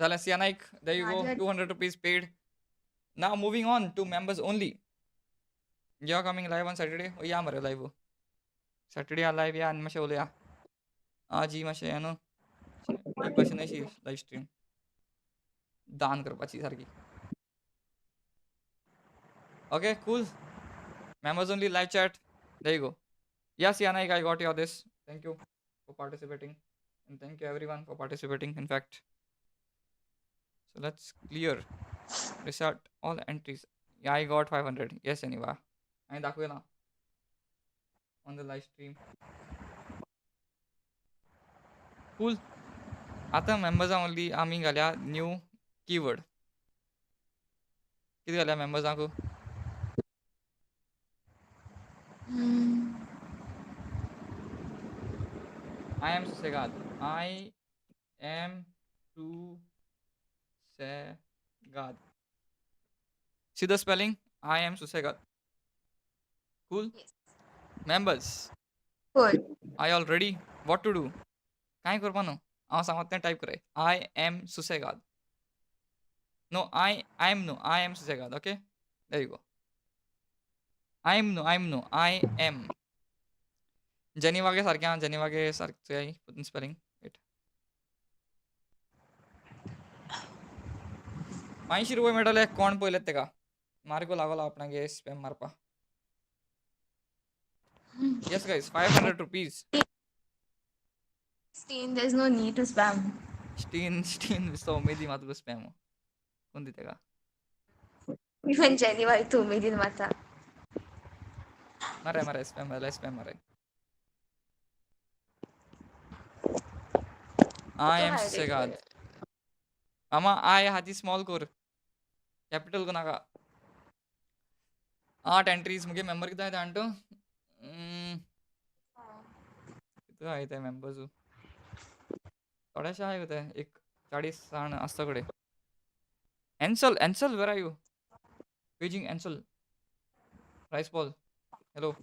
जालें? Siya Naik, there you go. Nadia- ₹200 paid. Now moving on to members only. You are coming live on Saturday? या मरे live Saturday. या live या आनी मातशें उलया. आज ही मातशें हें न्हू, एक भाशेन अशी लायव्ह स्ट्रीम दान करपाची सारकी. Okay, cool. Members only live chat, there you go. Yes, Yana, I got your this. Thank you for participating and thank you everyone for participating, in fact. So let's clear, reset all entries. Yeah, I got 500. Yes, anyway, आणि दाखवूया ना on the live stream. Cool. आता मेंबर्सां only आमी घाल्या new keyword. कितें घाल्या मेंबर्सांक? I am Susegad. I am Susegad. See the spelling? I am Susegad. Cool. Yes. Members, Cool. I all ready? What to do? काय करपा न्हू, हांव सांगता तें टायप कराय. I am Susegad. No, I am न्हू, I am Susegad. Okay, there you go. I am न्हू, I am न्हू, I am. Jenny वागे सारकें आहा. जेनी वागे सारकें स्पेलिंग. वेट. 500 रुपये मेळटले कोण पयलेत तेका. मार्गो लागलो आपणागे स्पॅम मारपा. Yes guys, ₹500. Steen, there's no need to spam. Steen, Steen दिसता उमेदी मात गो स्पॅम कोण दिता तेका. Even Jenny वाय तू उमेदीन मारता. माराय माराय स्पॅम माराय स्पॅम माराय. I am Susegad. मामा, I हाती स्मॉल कर, कॅपिटल कर नाका. आठ एंट्रीज. मुगे मेंबर कितें आहाय ते कितू आहाय ते मेंबर्स? थोडेशे आहाय गो ते, एक 40 जाण आसता कडेन. एन्सल, एन्सल, where are you? Paging एन्सल rice ball. Hello.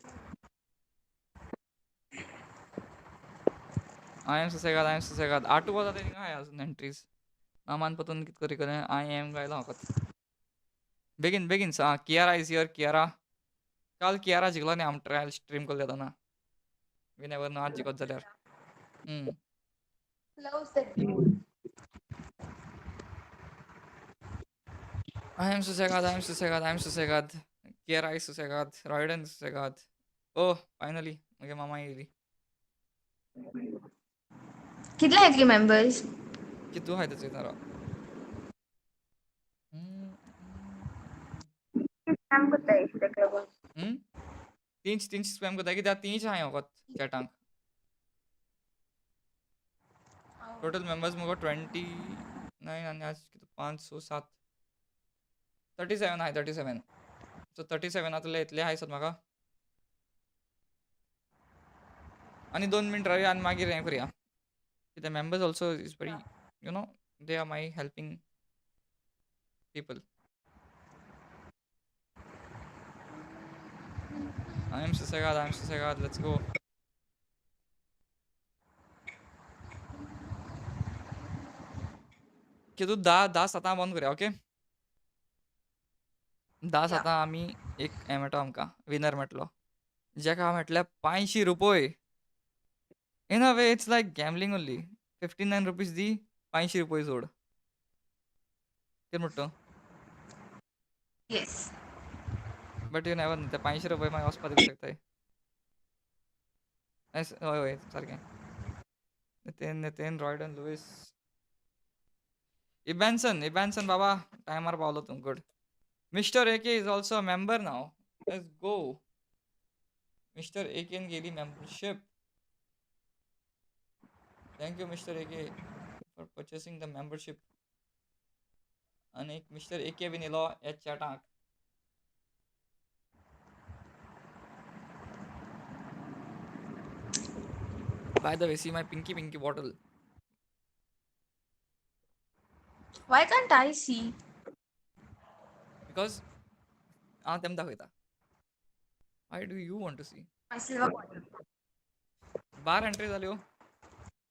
I am Susegad, I am Susegad. Athu वजा तेणी आहाय अजून एंट्रीज. मामान पतून कित करी करें. I am गायला फकत. बेगीन बेगीन. आं, कियारा is here. Kiara, काल कियारा जिखलो न्ही आम ट्रायल स्ट्रीम करले तेन्ना. We never know, आज जिखत जाल्यार. Close the door. I am Susegad, I am Susegad, I am Susegad. Kiara is Susegad, Royden Susegad. Oh, finally मुगे मामा येयली. कितले आहेत की members? कितू आहाय ते चोयता राव. स्पॅम करता ताका लागून. तींच तींच स्पॅम करता कित्याक तींच आहाय फकत चॅटांक. टोटल मेंबर्स मुगो 29 आनी आज कितें पांच स सात, 37 आहाय. 37. सो 37 इतले आहाय दिसता म्हाका. आनी 2 मिनट रावया आनी मागीर हें करुया कित्याक members also is very, they are my helping people. I am Susegad, I am Susegad, let's go. की तूं धा धा सातां बंद करया. ओके, धा सातां आमी एक हें मेळटलो आमकां, विनर मेळटलो जेका मेळटले 500 रुपये. In a way it's like gambling only. ₹59 दी, 500 रुपये जोड. कितें म्हणटा तूं? Yes. But you never, ते 500 रुपये मागीर वचपा दिवंक शकताय. हय हय सारकें. नितीन, नितीन, रॉयडन, लुईस, इबॅन्सन, इबॅन्सन बाबा, टायमार पावलो तूं. Good. Mister AK is also a member now. Let's go. Mister एकेन गेली membership. Thank you, Mister AK, for purchasing the membership. आनी एक मिस्टर एके बीन येयलो ह्या चॅटाक. By the way, see my pinky pinky bottle. Why can't I see? Because हांव तेम दाखयता. Why do you want to see? My silver bottle. 12 entry जाल्यो.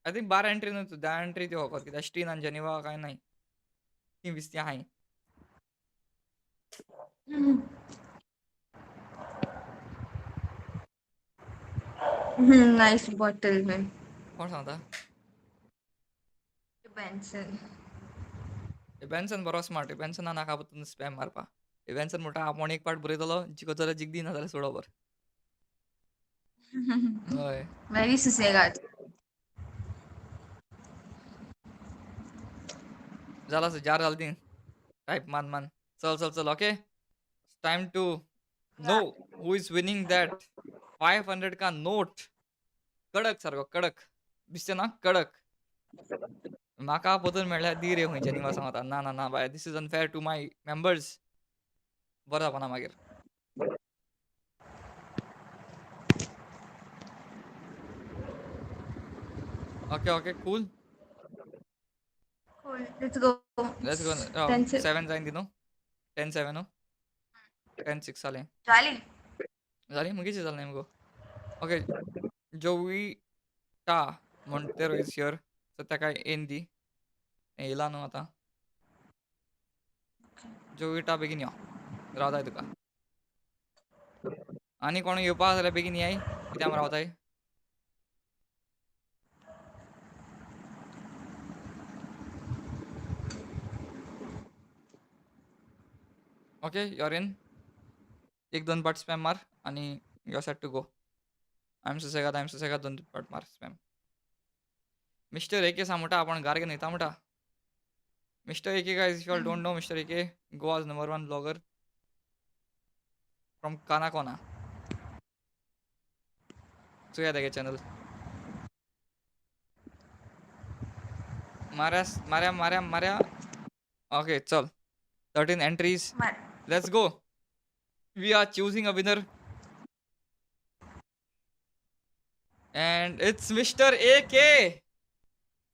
I think 12 entry न्हू, 10 एंट्री त्यो फकत, कित्याक स्टीन आनी जेनिवा काय नाय, ती विस्ती आहाय. Nice bottle man. कोण सांगता? Benson. बेन्सन बरो स्मार्ट. बेन्सना नाका परतून स्पॅम मारपा. बेन्सन म्हणटा आपूण एक पाट बरयतलो, जिखत जाल्यार जिखदी, ना जाल्यार सोड बर. हय. वेरी सुसेगाद. जाला जार जाल ती टायप मान मान. चल चल चल. Okay, time to know who is winning that 500 का नोट. कडक सारको कडक दिसते ना, कडक. म्हाका परतून मेळ्ळ्यार दी रे खंयच्या निवा सांगता. ना ना ना बाय, this is unfair to my members. बरें जावपा ना मागीर. Okay okay, cool. Cool. Let's go. Let's go. 10 7 जायन दी न्हू, 10-7 न्हू, 10-6 जालें. जाली. जाली मुगेची जालें मुगो. Okay, Jovita Monteiro is here, so ताका येन दी. येयला न्हू आतां. जोविटा बेगीन यो, रावताय तुका. आनी कोण येवपा जाल्यार बेगीन याय, कित्याक रावताय. Okay, your in. एक दोन पाट स्पॅम मार आनी you are set to go. I am सुसेगाद, I am सुसेगाद, दोन पाट मार स्पॅम. मिस्टर एके सा म्हणटा आपण गार घेवन वयता म्हणटा. Mister AK guys, if you all don't know, mister AK Goa's number 1 blogger from Canacona. चोया तेगे चॅनल. मार्या मार्या मार्या मार्या. ओके चल, 13 entries. Let's go. We are choosing a winner. And it's Mr. AK.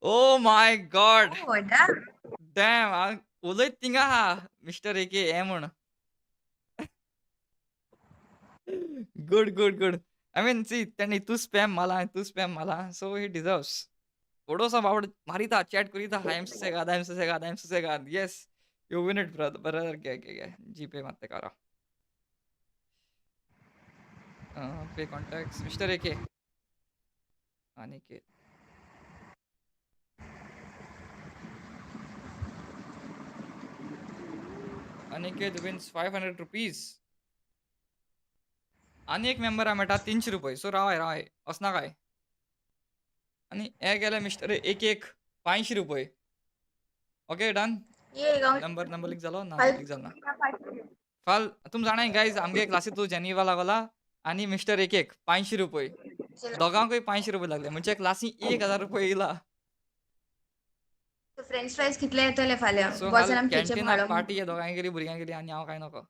Oh my God. Oh, damn. Damn. उलयत थिंगा आहा Mr. AK हे म्हण. Good, good, good. I mean, see, तेणे इतू spam मारला, इतू स्पॅम मारला, so he deserves. थोडोसो बावड मारिता, chat करिता, I am सुसेगाद, I am सुसेगाद, I am सुसेगाद. Yes. You win it, brother. Brother, घे घे घे. जीपे मारते करा. Pay contacts, Mr. AK. Aniket. Aniket wins 500 rupees. आनी एक मेंबर मेळटा 300 रुपये. सो रावाय रावाय, वचना काय. आनी हे गेले मिस्टर एक एक 500 रुपये. Okay, done. Number number leak जालो ना? लीक जालो ना. फाल तुम जाणाय गायज, आमगे क्लासीत तूं जेनिवा लागला आनी मिस्टर एक एक 500 रुपये. दोगांकूय 500 रुपये लागले, म्हणजे क्लासी 1000 रुपये येयला. फ्रेंच फ्रायज कितले येतले फाल्यां? सो कॅन्टीनाक पार्टी दोगांय गेली, भुरग्यांक गेली आनी हांव काय नको.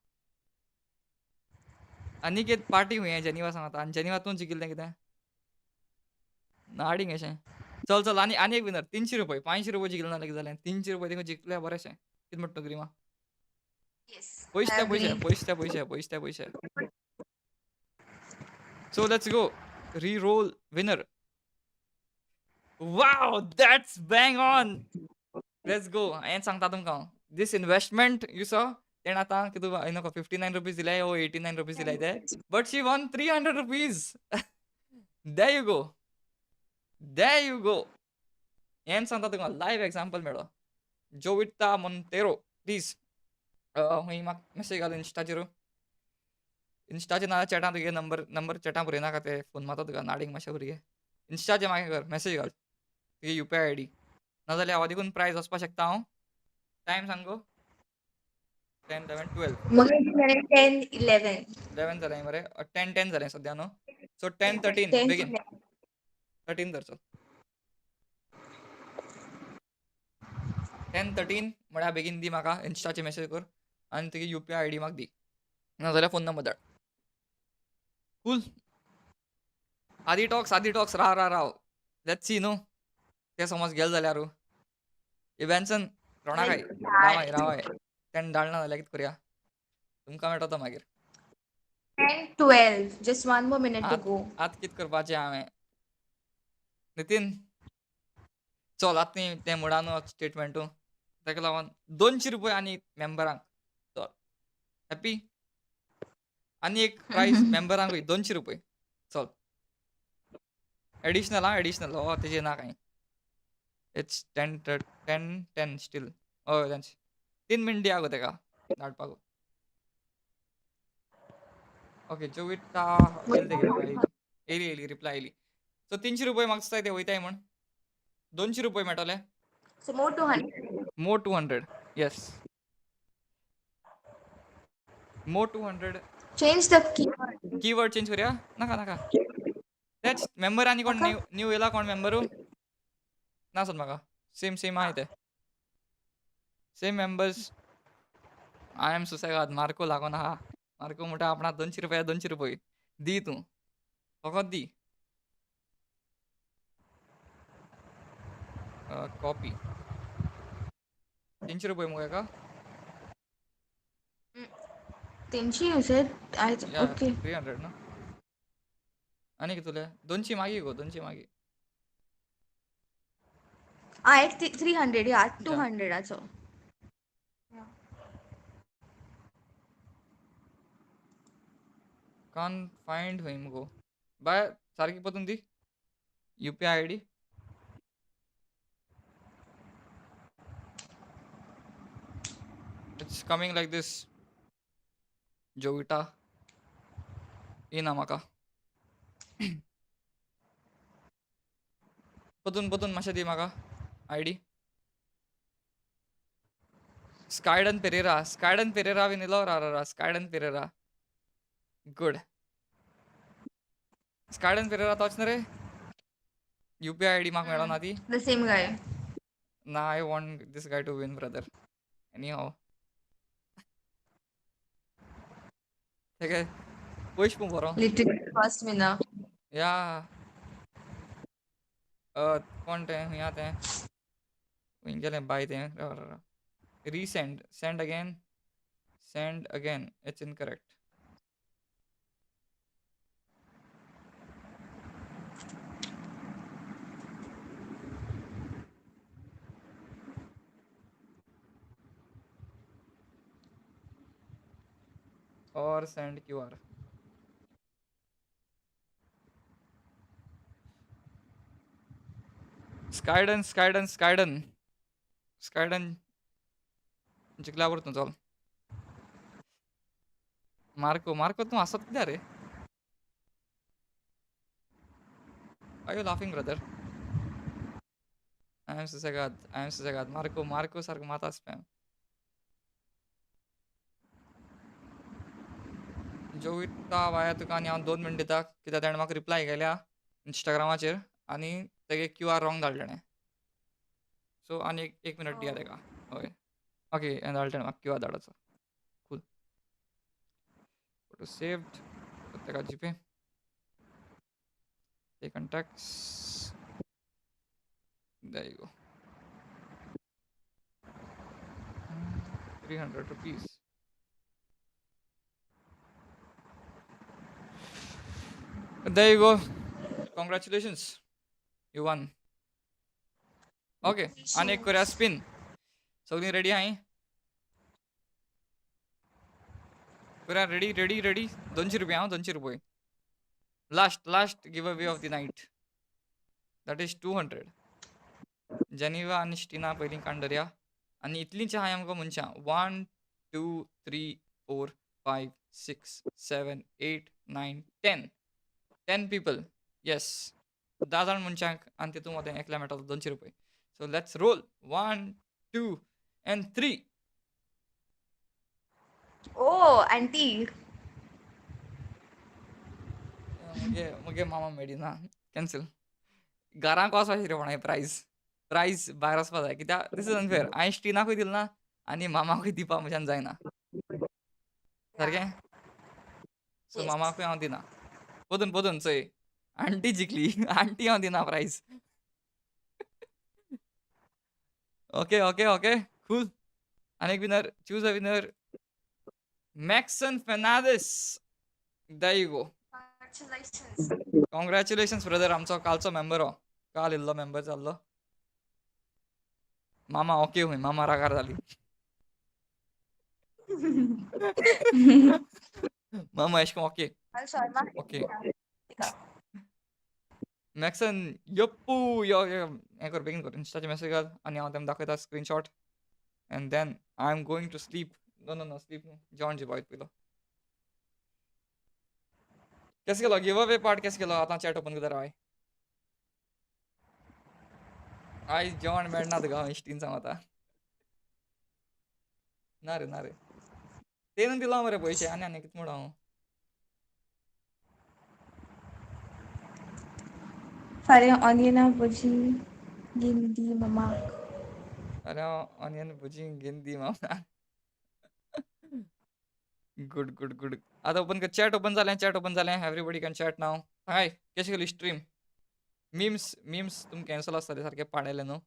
अनिकेत पार्टी हुंय जेनिवा सांगता. आनी जेनिवा तूं जिखिल्लें कितें नाडींग अशें. चल चल, आनी आनी एक विनर 300 रुपये. 500 रुपये जिखले ना जालें, 300 रुपये देखून जिखले बरेंशें. कितें म्हणटा तूं ग्रीमा? पयशे त्या पयशे, पयशे त्या पयशे, पयशे त्या पयशे. So let's go. Reroll winner. Wow, that's bang on. Let's go. हें सांगता तुमकां हांव, दीस इनवेस्टमेंट you saw, तेणें आतां कितें नको 59 रुपीज दिले ओ 89 रुपीज दिले ते, but she won 300 rupees. There you go, there you go. हें सांगता तुमकां, लायव एग्जाम्पल मेळ्ळो. जोविता मोंतेरो, प्लीज खंय म्हाका मेसेज घाल इन्स्टाचेर. इन्स्टाचेर ना चॅटां तुगे नंबर नंबर चॅटां बरयनाका, ते फोन मारता तुका नाडींग मातशे भुरगे. इन्स्टाचेर म्हाका कर मेसेज घाल तुगे UPI ID, नाजाल्यार हांव देखून प्रायज वचपाक शकता. हांव टायम सांग गो. 10 11 12 10 11 11 जालें मरे. 10 10 जालें सद्या न्हू. सो 10 13 बेगीन 13 धर. चल 10 13 म्हळ्यार बेगीन दी म्हाका इन्स्टाचेर मेसेज कर आनी तुगे UPI ID म्हाका दी, नाजाल्यार फोन नंबर धाड. कूल. आदी टॉक्स, आदी tox, Rao Rao Rao. Let's see न्हू, ते समज गेले जाल्यार इव्हॅन्सन रोणाकाय रावाय रावाय तेणें धाडना जाल्यार कितें करुया, तुमकां मेळटो मागीर. 10:12. Just one more minute to go. आतां कितें करपाचें हांवें नितीन? चल आतां ती तें मुडान स्टेटमेंटू, ताका लागून 200 रुपया आनी मेंबरांक. चल हॅप्पी? आनी एक प्रायज मेंबरांकूय 200 रुपया. चल एडिशनल, आं एडिशनल, हो तेजेर ना कांय. It's 10 10 10 still. हय तेंच 3 मिनट दिया गो तेका धाडपाक. ओके जोविता येयली तेगे येयली येयली रिप्लाय येयली. सो 300 रुपया म्हाका दिसता ते वयताय म्हण. 200 रुपया मेळटले. So more 200. More 200, yes, more 200. Change the keyword. Keyword change करूया? नाका नाका, तेच मेंबर. आनी कोण न्यू न्यू येयला कोण मेंबरू ना सोद म्हाका. सेम सेम आहाय ते, सेम मेंबर्स. I am सुसेगाद. मार्को लागोन आहा. मार्को म्हणटा आपणा 200 रुपया, 200 रुपया दी तूं, फकत दी. कॉपी 300 रुपये मुगो हेका. 300 you said? I या okay. 300 न्हू. आनी कितले? 200 मागीर गो, 200 मागीर. Ah, at 300, yeah, या 200 आचो. कान फायंड खंय मुगो बाय, सारकी परतून दी UPI I D. It's coming like this. Jovita येना म्हाका. परतून परतून मातशें दी म्हाका I D. स्कायडन पेरेरा, स्कायडन पेरेरा बीन येयलो. रा रा स्कायडन पेरेरा, गुड. स्कायडन पेरेरा तोच न्हू रे? UPI I D म्हाका मेळना ती. The same guy. ना, I want this guy to win, brother, anyhow. तेगे पयशे पूण बरो. Literally first winner. या, कोण तें? खंय आहा तें? खंय गेलें बाय तें? राव राव राव, resend, send again, send again. It's incorrect. Aur send QR. स्कायडन स्कायडन स्कायडन स्कायडन जिखल्यावर तूं. चल मार्को, मार्को तूं आसत कित्याक रे? Are you laughing, brother? I am सुसेगाद, I am सुसेगाद. Marco, Marco सारको माता स्पॅम. जोविता वाया, तुका आनी हांव 2 मिनट दिता, कित्याक तेणें म्हाका रिप्लाय केल्या इंस्टाग्रामाचेर आनी तेगे क्यू आर रॉंग धाडलें तेणें. सो आनी एक एक मिनट दिया तेका. हय, ओके, धाडलें तेणें म्हाका क्यू आर धाडाचो. Cool, photo saved. तेका जीपे ते contacts. There you go. 300 rupees. There you go. Congratulations. You won. Okay. आनी एक करूया स्पिन. सगळीं रेडी आहाय? करूया. Ready ready ready. 200 रुपया हां, 200 रुपये. Last last giveaway of the night, that is 200. Geneva आनी स्टिना पयलीं काडून धरया. आनी इतलींच आहाय आमकां मनशां. 1 2 3 4 5 6 7 8 9 10, 10 people. Yes, 10 जाण मनशांक आनी तितून मदें एकल्या मेळटलो 200 रुपये. So let's roll. 1 2 and 3. Oh, auntie. मुगे मुगे मामा मेडिना कॅन्सल. घरांक वचपाचें रे कोणाय प्रायज प्रायज भायर वचपा जाय, कित्याक this is unfair. हांवें स्टिनाकूय दिल ना आनी मामाकूय दिवपा म्हज्यान जायना सारकें. सो मामाकूय हांव दिना. पोतून पोतून चोय, आंटी जिखली. आंटी, हांव दिना prize. Okay okay okay cool. आनी एक winner, choose a winner. Maxon Fernandes, there you go. Congratulations. Congratulations brother, आमचो कालचो मेंबर हो, काल इल्लो मेंबर जाल्लो. मामा ओके हुंय, मामा रागार जाली. मामा एश कोन ओके. शर्मा. ओके मॅक्सन यप्पू यो यो, हें कर, बेगीन कर, इन्स्टाचे मॅसेज घाल आनी हांव तेम दाखयता screenshot and then I am going to sleep. No no no, sleep न्हू, जेवण जेवपा वयता पयलो. केस गेलो गिव अवे पार्ट? केस गेलो? आतां चॅट ओपन करता राव. आयज जेवण मेळना तुका हांव इश्टीन सांगता. ना रे, ना रे, तेणून दिला मरे पयशे. आनी आनी कितें म्हणून हांव? फाल्यां ऑनियना भजी घेवन दी ममाक. फाल्यां ऑनियन भजी घेवन दी मामा. Good good good. आतां ओपन कर, चॅट ओपन जालें, चॅट ओपन जालें. Everybody can chat now. हाय, कशी गेली स्ट्रीम? मिम्स मिम्स तुम कॅन्सल आसतले सारके पाडेले न्हू,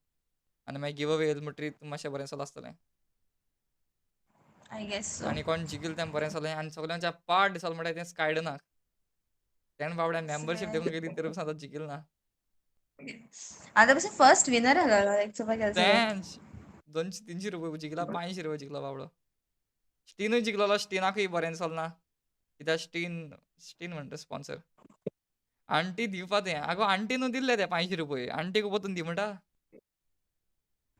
आनी मागीर गिव अवे येयल म्हणटरीत तुम मातशें बरें जालां आसतलें. I guess so. आनी कोण जिखील तें बरें जालें. आनी सगल्यांच्या पाड दिसलो म्हणटा तें स्कायडनाक. तेणें बाबड्यान मेंबरशीप दिवन गेली तरी पसून आतां जिखील ना. आतां पसून फर्स्ट विनर आसलो लायक चोवपाक गेल्यार. तेंच 200-300 रुपये जिखला, 500 रुपये जिखलो बाबडो. स्टीनूय जिखलेलो, स्टीनाकूय बरें दिसलें ना कित्याक स्टीन स्टीन म्हणटा स्पॉन्सर आंटी दिवपा तें. आगो आंटी न्हू दिल्ले ते 500 रुपये, आंटीक परतून दी म्हणटा.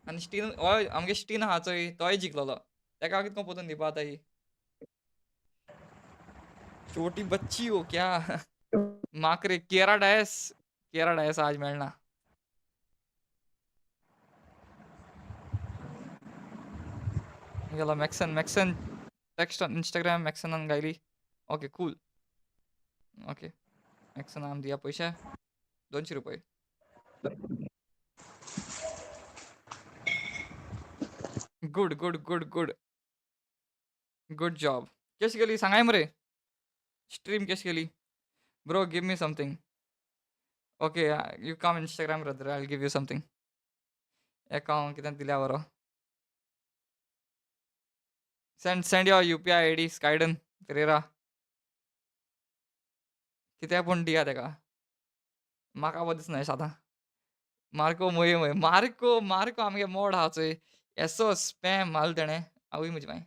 आनी स्टीन हय, आमगे स्टीन आहा चोय, तोय जिखलेलो, तेका कितें परतून दिवपा आतां. ही छोटी बच्ची हो क्या? माकरे केरा डायस, केरा डायस आज मेळना. गेलो मॅक्सन. मॅक्सन टेक्स्ट ऑन इंस्टाग्राम. मॅक्सनान गायली. Okay cool. ओके, मॅक्सनान दिया पयशे 200 रुपये. Good good good good good job. कशी गेली सांगाय मरे स्ट्रीम, कशी गेली? Bro, give me something. Okay, you come Instagram brother, I give you something. एका हांव कितें दिल्या बरो. Send send your UPI ID. स्कायडन Pereira, कित्याक पूण दिया तेका. म्हाका बरें दिसना आतां. मार्को मोये मोये, मार्को मार्को आमगे मोड आहा चोय, येसो स्पॅम मारलो तेणें. आवय म्हजी माय,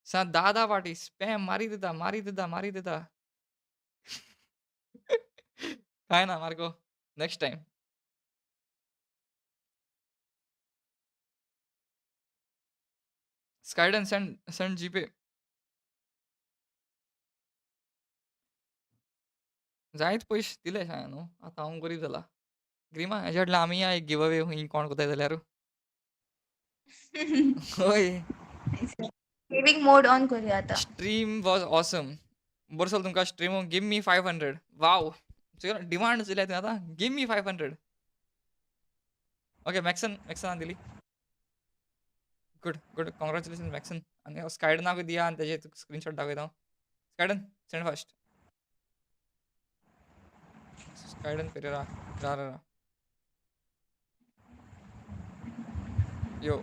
सा 10-10 फाटी स्पॅम मारीत येता, मारीत येता, मारीत येता. काय ना Marco, next time. स्कायडन send send GPay. जायत पयशे दिले हांवें न्हू, आतां हांव गरीब जाला. ग्रिमा हेज्या फाटल्यान आमी या एक गिव अवे खंय कोण कोताय जाल्यार. हय. सेविंग मोड ऑन करूया आतां. Stream was awesome. बरो जालो तुमकां stream. Give me 500. Wow, demand चोयल्या तुवें आतां. Give me 500. Okay, मॅक्सन, मॅक्सनान दिली. Good good, congratulation Maxon. आनी स्कायडनाकूय दिया आनी तेजे स्क्रीनशॉट दाखयता हांव. Skydon send fast. स्कायडन पेरेरा, रा रा रा. यो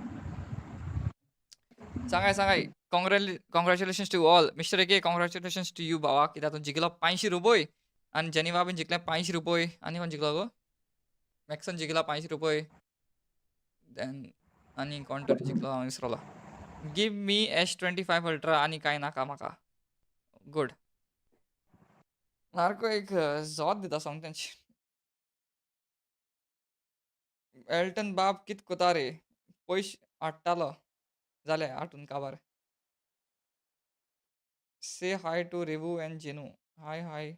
सांगाय सांगाय. Congratulations to all. Mister AK, congratulations to you भावा, कित्याक तूं जिखलो 500 रुपये. आनी जेनिवा बीन जिखले 500 रुपये. आनी कोण जिखलो गो? मॅक्सन जिखला 500 रुपये. देन आनी कोण तरी जिखलो, हांव विसरलो. Give me S25 Ultra, आनी कांय नाका म्हाका. गुड. सारको एक जोत दिता सोमतेंच. एल्टन बाब कित कोता रे? पयशे हाडटालो जाले आटून काबार. Say hi to Revu and Jenu. Hi hi.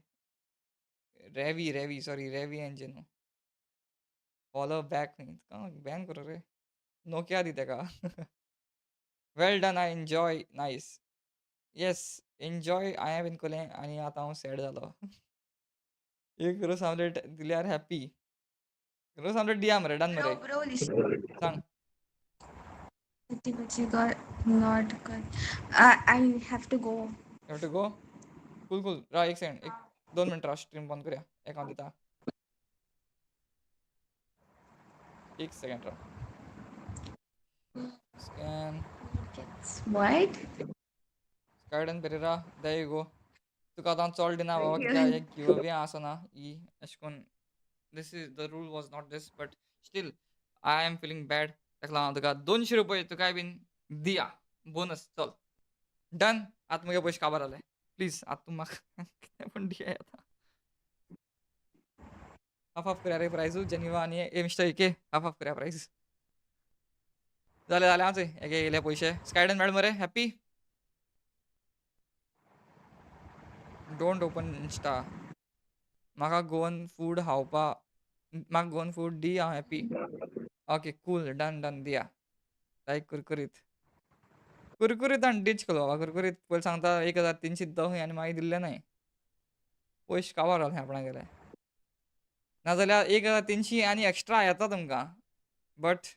Ravi Ravi, sorry, Ravi and Jenu. Follow back. Ban करो रे, नोकिया दी तेका. Well done, I enjoy. Nice, yes, enjoy. हांवें बीन कोलें आनी आतां हांव सॅड जालो. एक रोस आमलेट दिल्यार हॅप्पी. रोस आमलेट दिया मरे, डन ब्रो मरे. Bro, listen. सांग. But you got not good. I have to go. You have to go. Cool cool. राव एक सेकंड, एक दोन मिनट राव, स्ट्रीम बंद करूया. एक हांव दिता, एक second Rao. What? Garden Pereira, there you go. तुका आतां चोड दिना बाबा, कित्याक हे गिव अवे आसना ही अशें करून. This is the rule was not this, but still I am feeling bad. ताका लागून हांव तुका 200 रुपये तुकाय बीन दिया बोनस. चल, डन. आतां मुगे पयशे काबार जाले. प्लीज, आतां तूं म्हाका कितें पूण दिया. आतां हाफ हाफ करया रे प्रायजू, जेनिवा आनी ए मिस्टर एके. हाफ हाफ करया प्रायज. जालें जालें. हांव चोय हेगे येयले पयशे. स्कायडन मेळ मरे. Happy. Don't open Insta. म्हाका गोवन फूड खावपा, म्हाका गोवन फूड दी, हांव happy. Okay, cool, done done. दिया लायक कुरकुरीत. कुरकुरीत आनी डिच केलो बाबा. कुरकुरीत पयलीं सांगता 1300 दिता खंय आनी मागीर दिल्ले नाय. पयशे काबार जाले आपणागेले. नाजाल्यार 1300 आनी एक्स्ट्रा येता तुमकां, but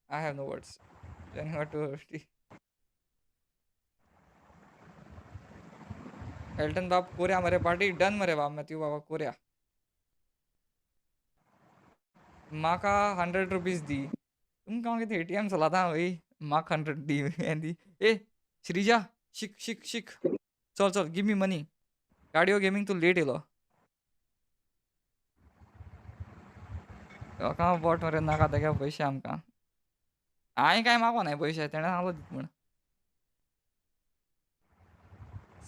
I have no words. 250. Elton बाब कोऱ्या मरे पार्टी. डन मरे बाब. मॅथ्यू बाबा कोऱ्या. म्हाका 100 रुपीज दी. तुमकां हांव कितें एटीएम चलता वय? म्हाका 100 दी आनी दी. ए श्रीजा, शीक शीक शीक. चल चल, give me money. Cardio gaming, तूं लेट येयलो. लोकां बोट मरे. नाका तेगे पयशे आमकां. हांवें कांय मागोनाय पयशे, तेणें सांगलो दीत म्हूण.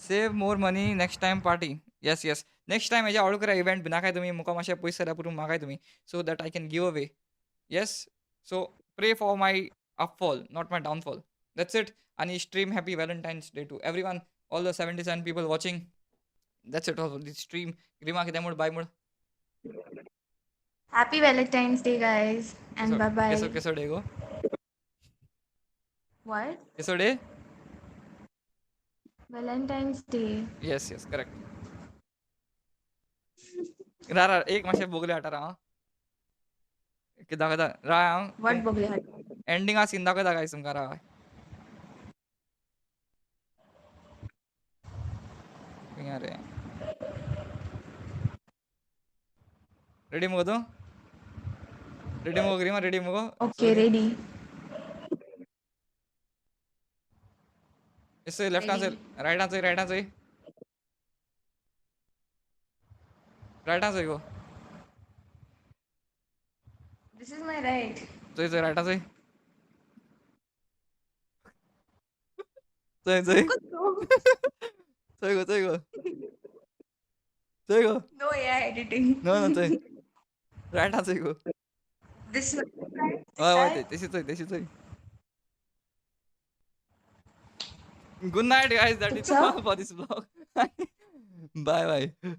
Save more money, next time party. Yes, next time हेज्या हळू करा इव्हेंट बी. नाकाय तुमी मुखार मातशे पयशे जाल्यार पुरो, मागाय तुमी so that I can give away. Yes, so pray for my upfall, not my downfall. That's it. आणि stream, happy Valentine's Day to everyone, all the 77 people watching. That's it all this stream. Rima, कितें म्हूण बाय म्हूण. Happy Valentine's Day, guys, and bye bye. केसो केसो day go? What? केसो day? Valentine's Day. Yes, correct. रा रा, एक मातशें बोगले हाडटा हांव. दाखयता रा हांव. What बोगले हाड? एंडिंगा सीन दाखयता गायस तुमकां, रा. रे, रेडी मुगो तूं? रेडी मुगो ग्रीमा? रेडी मुगो? Okay, ready. इससे लेफ्ट हाथ से, राइट हाथ से, राइट हाथ से, राइट हाथ से गो. This is my right. चोय चोय, राइट हाथ से. चोय चोय, चोय गो, चोय गो, चोय गो. No AI editing. No no, चोय, राइट हाथ से गो. This is right. हय हय, तशी चोय, तशी चोय. Good night, guys. That is अच्छा. all for this vlog. Bye bye.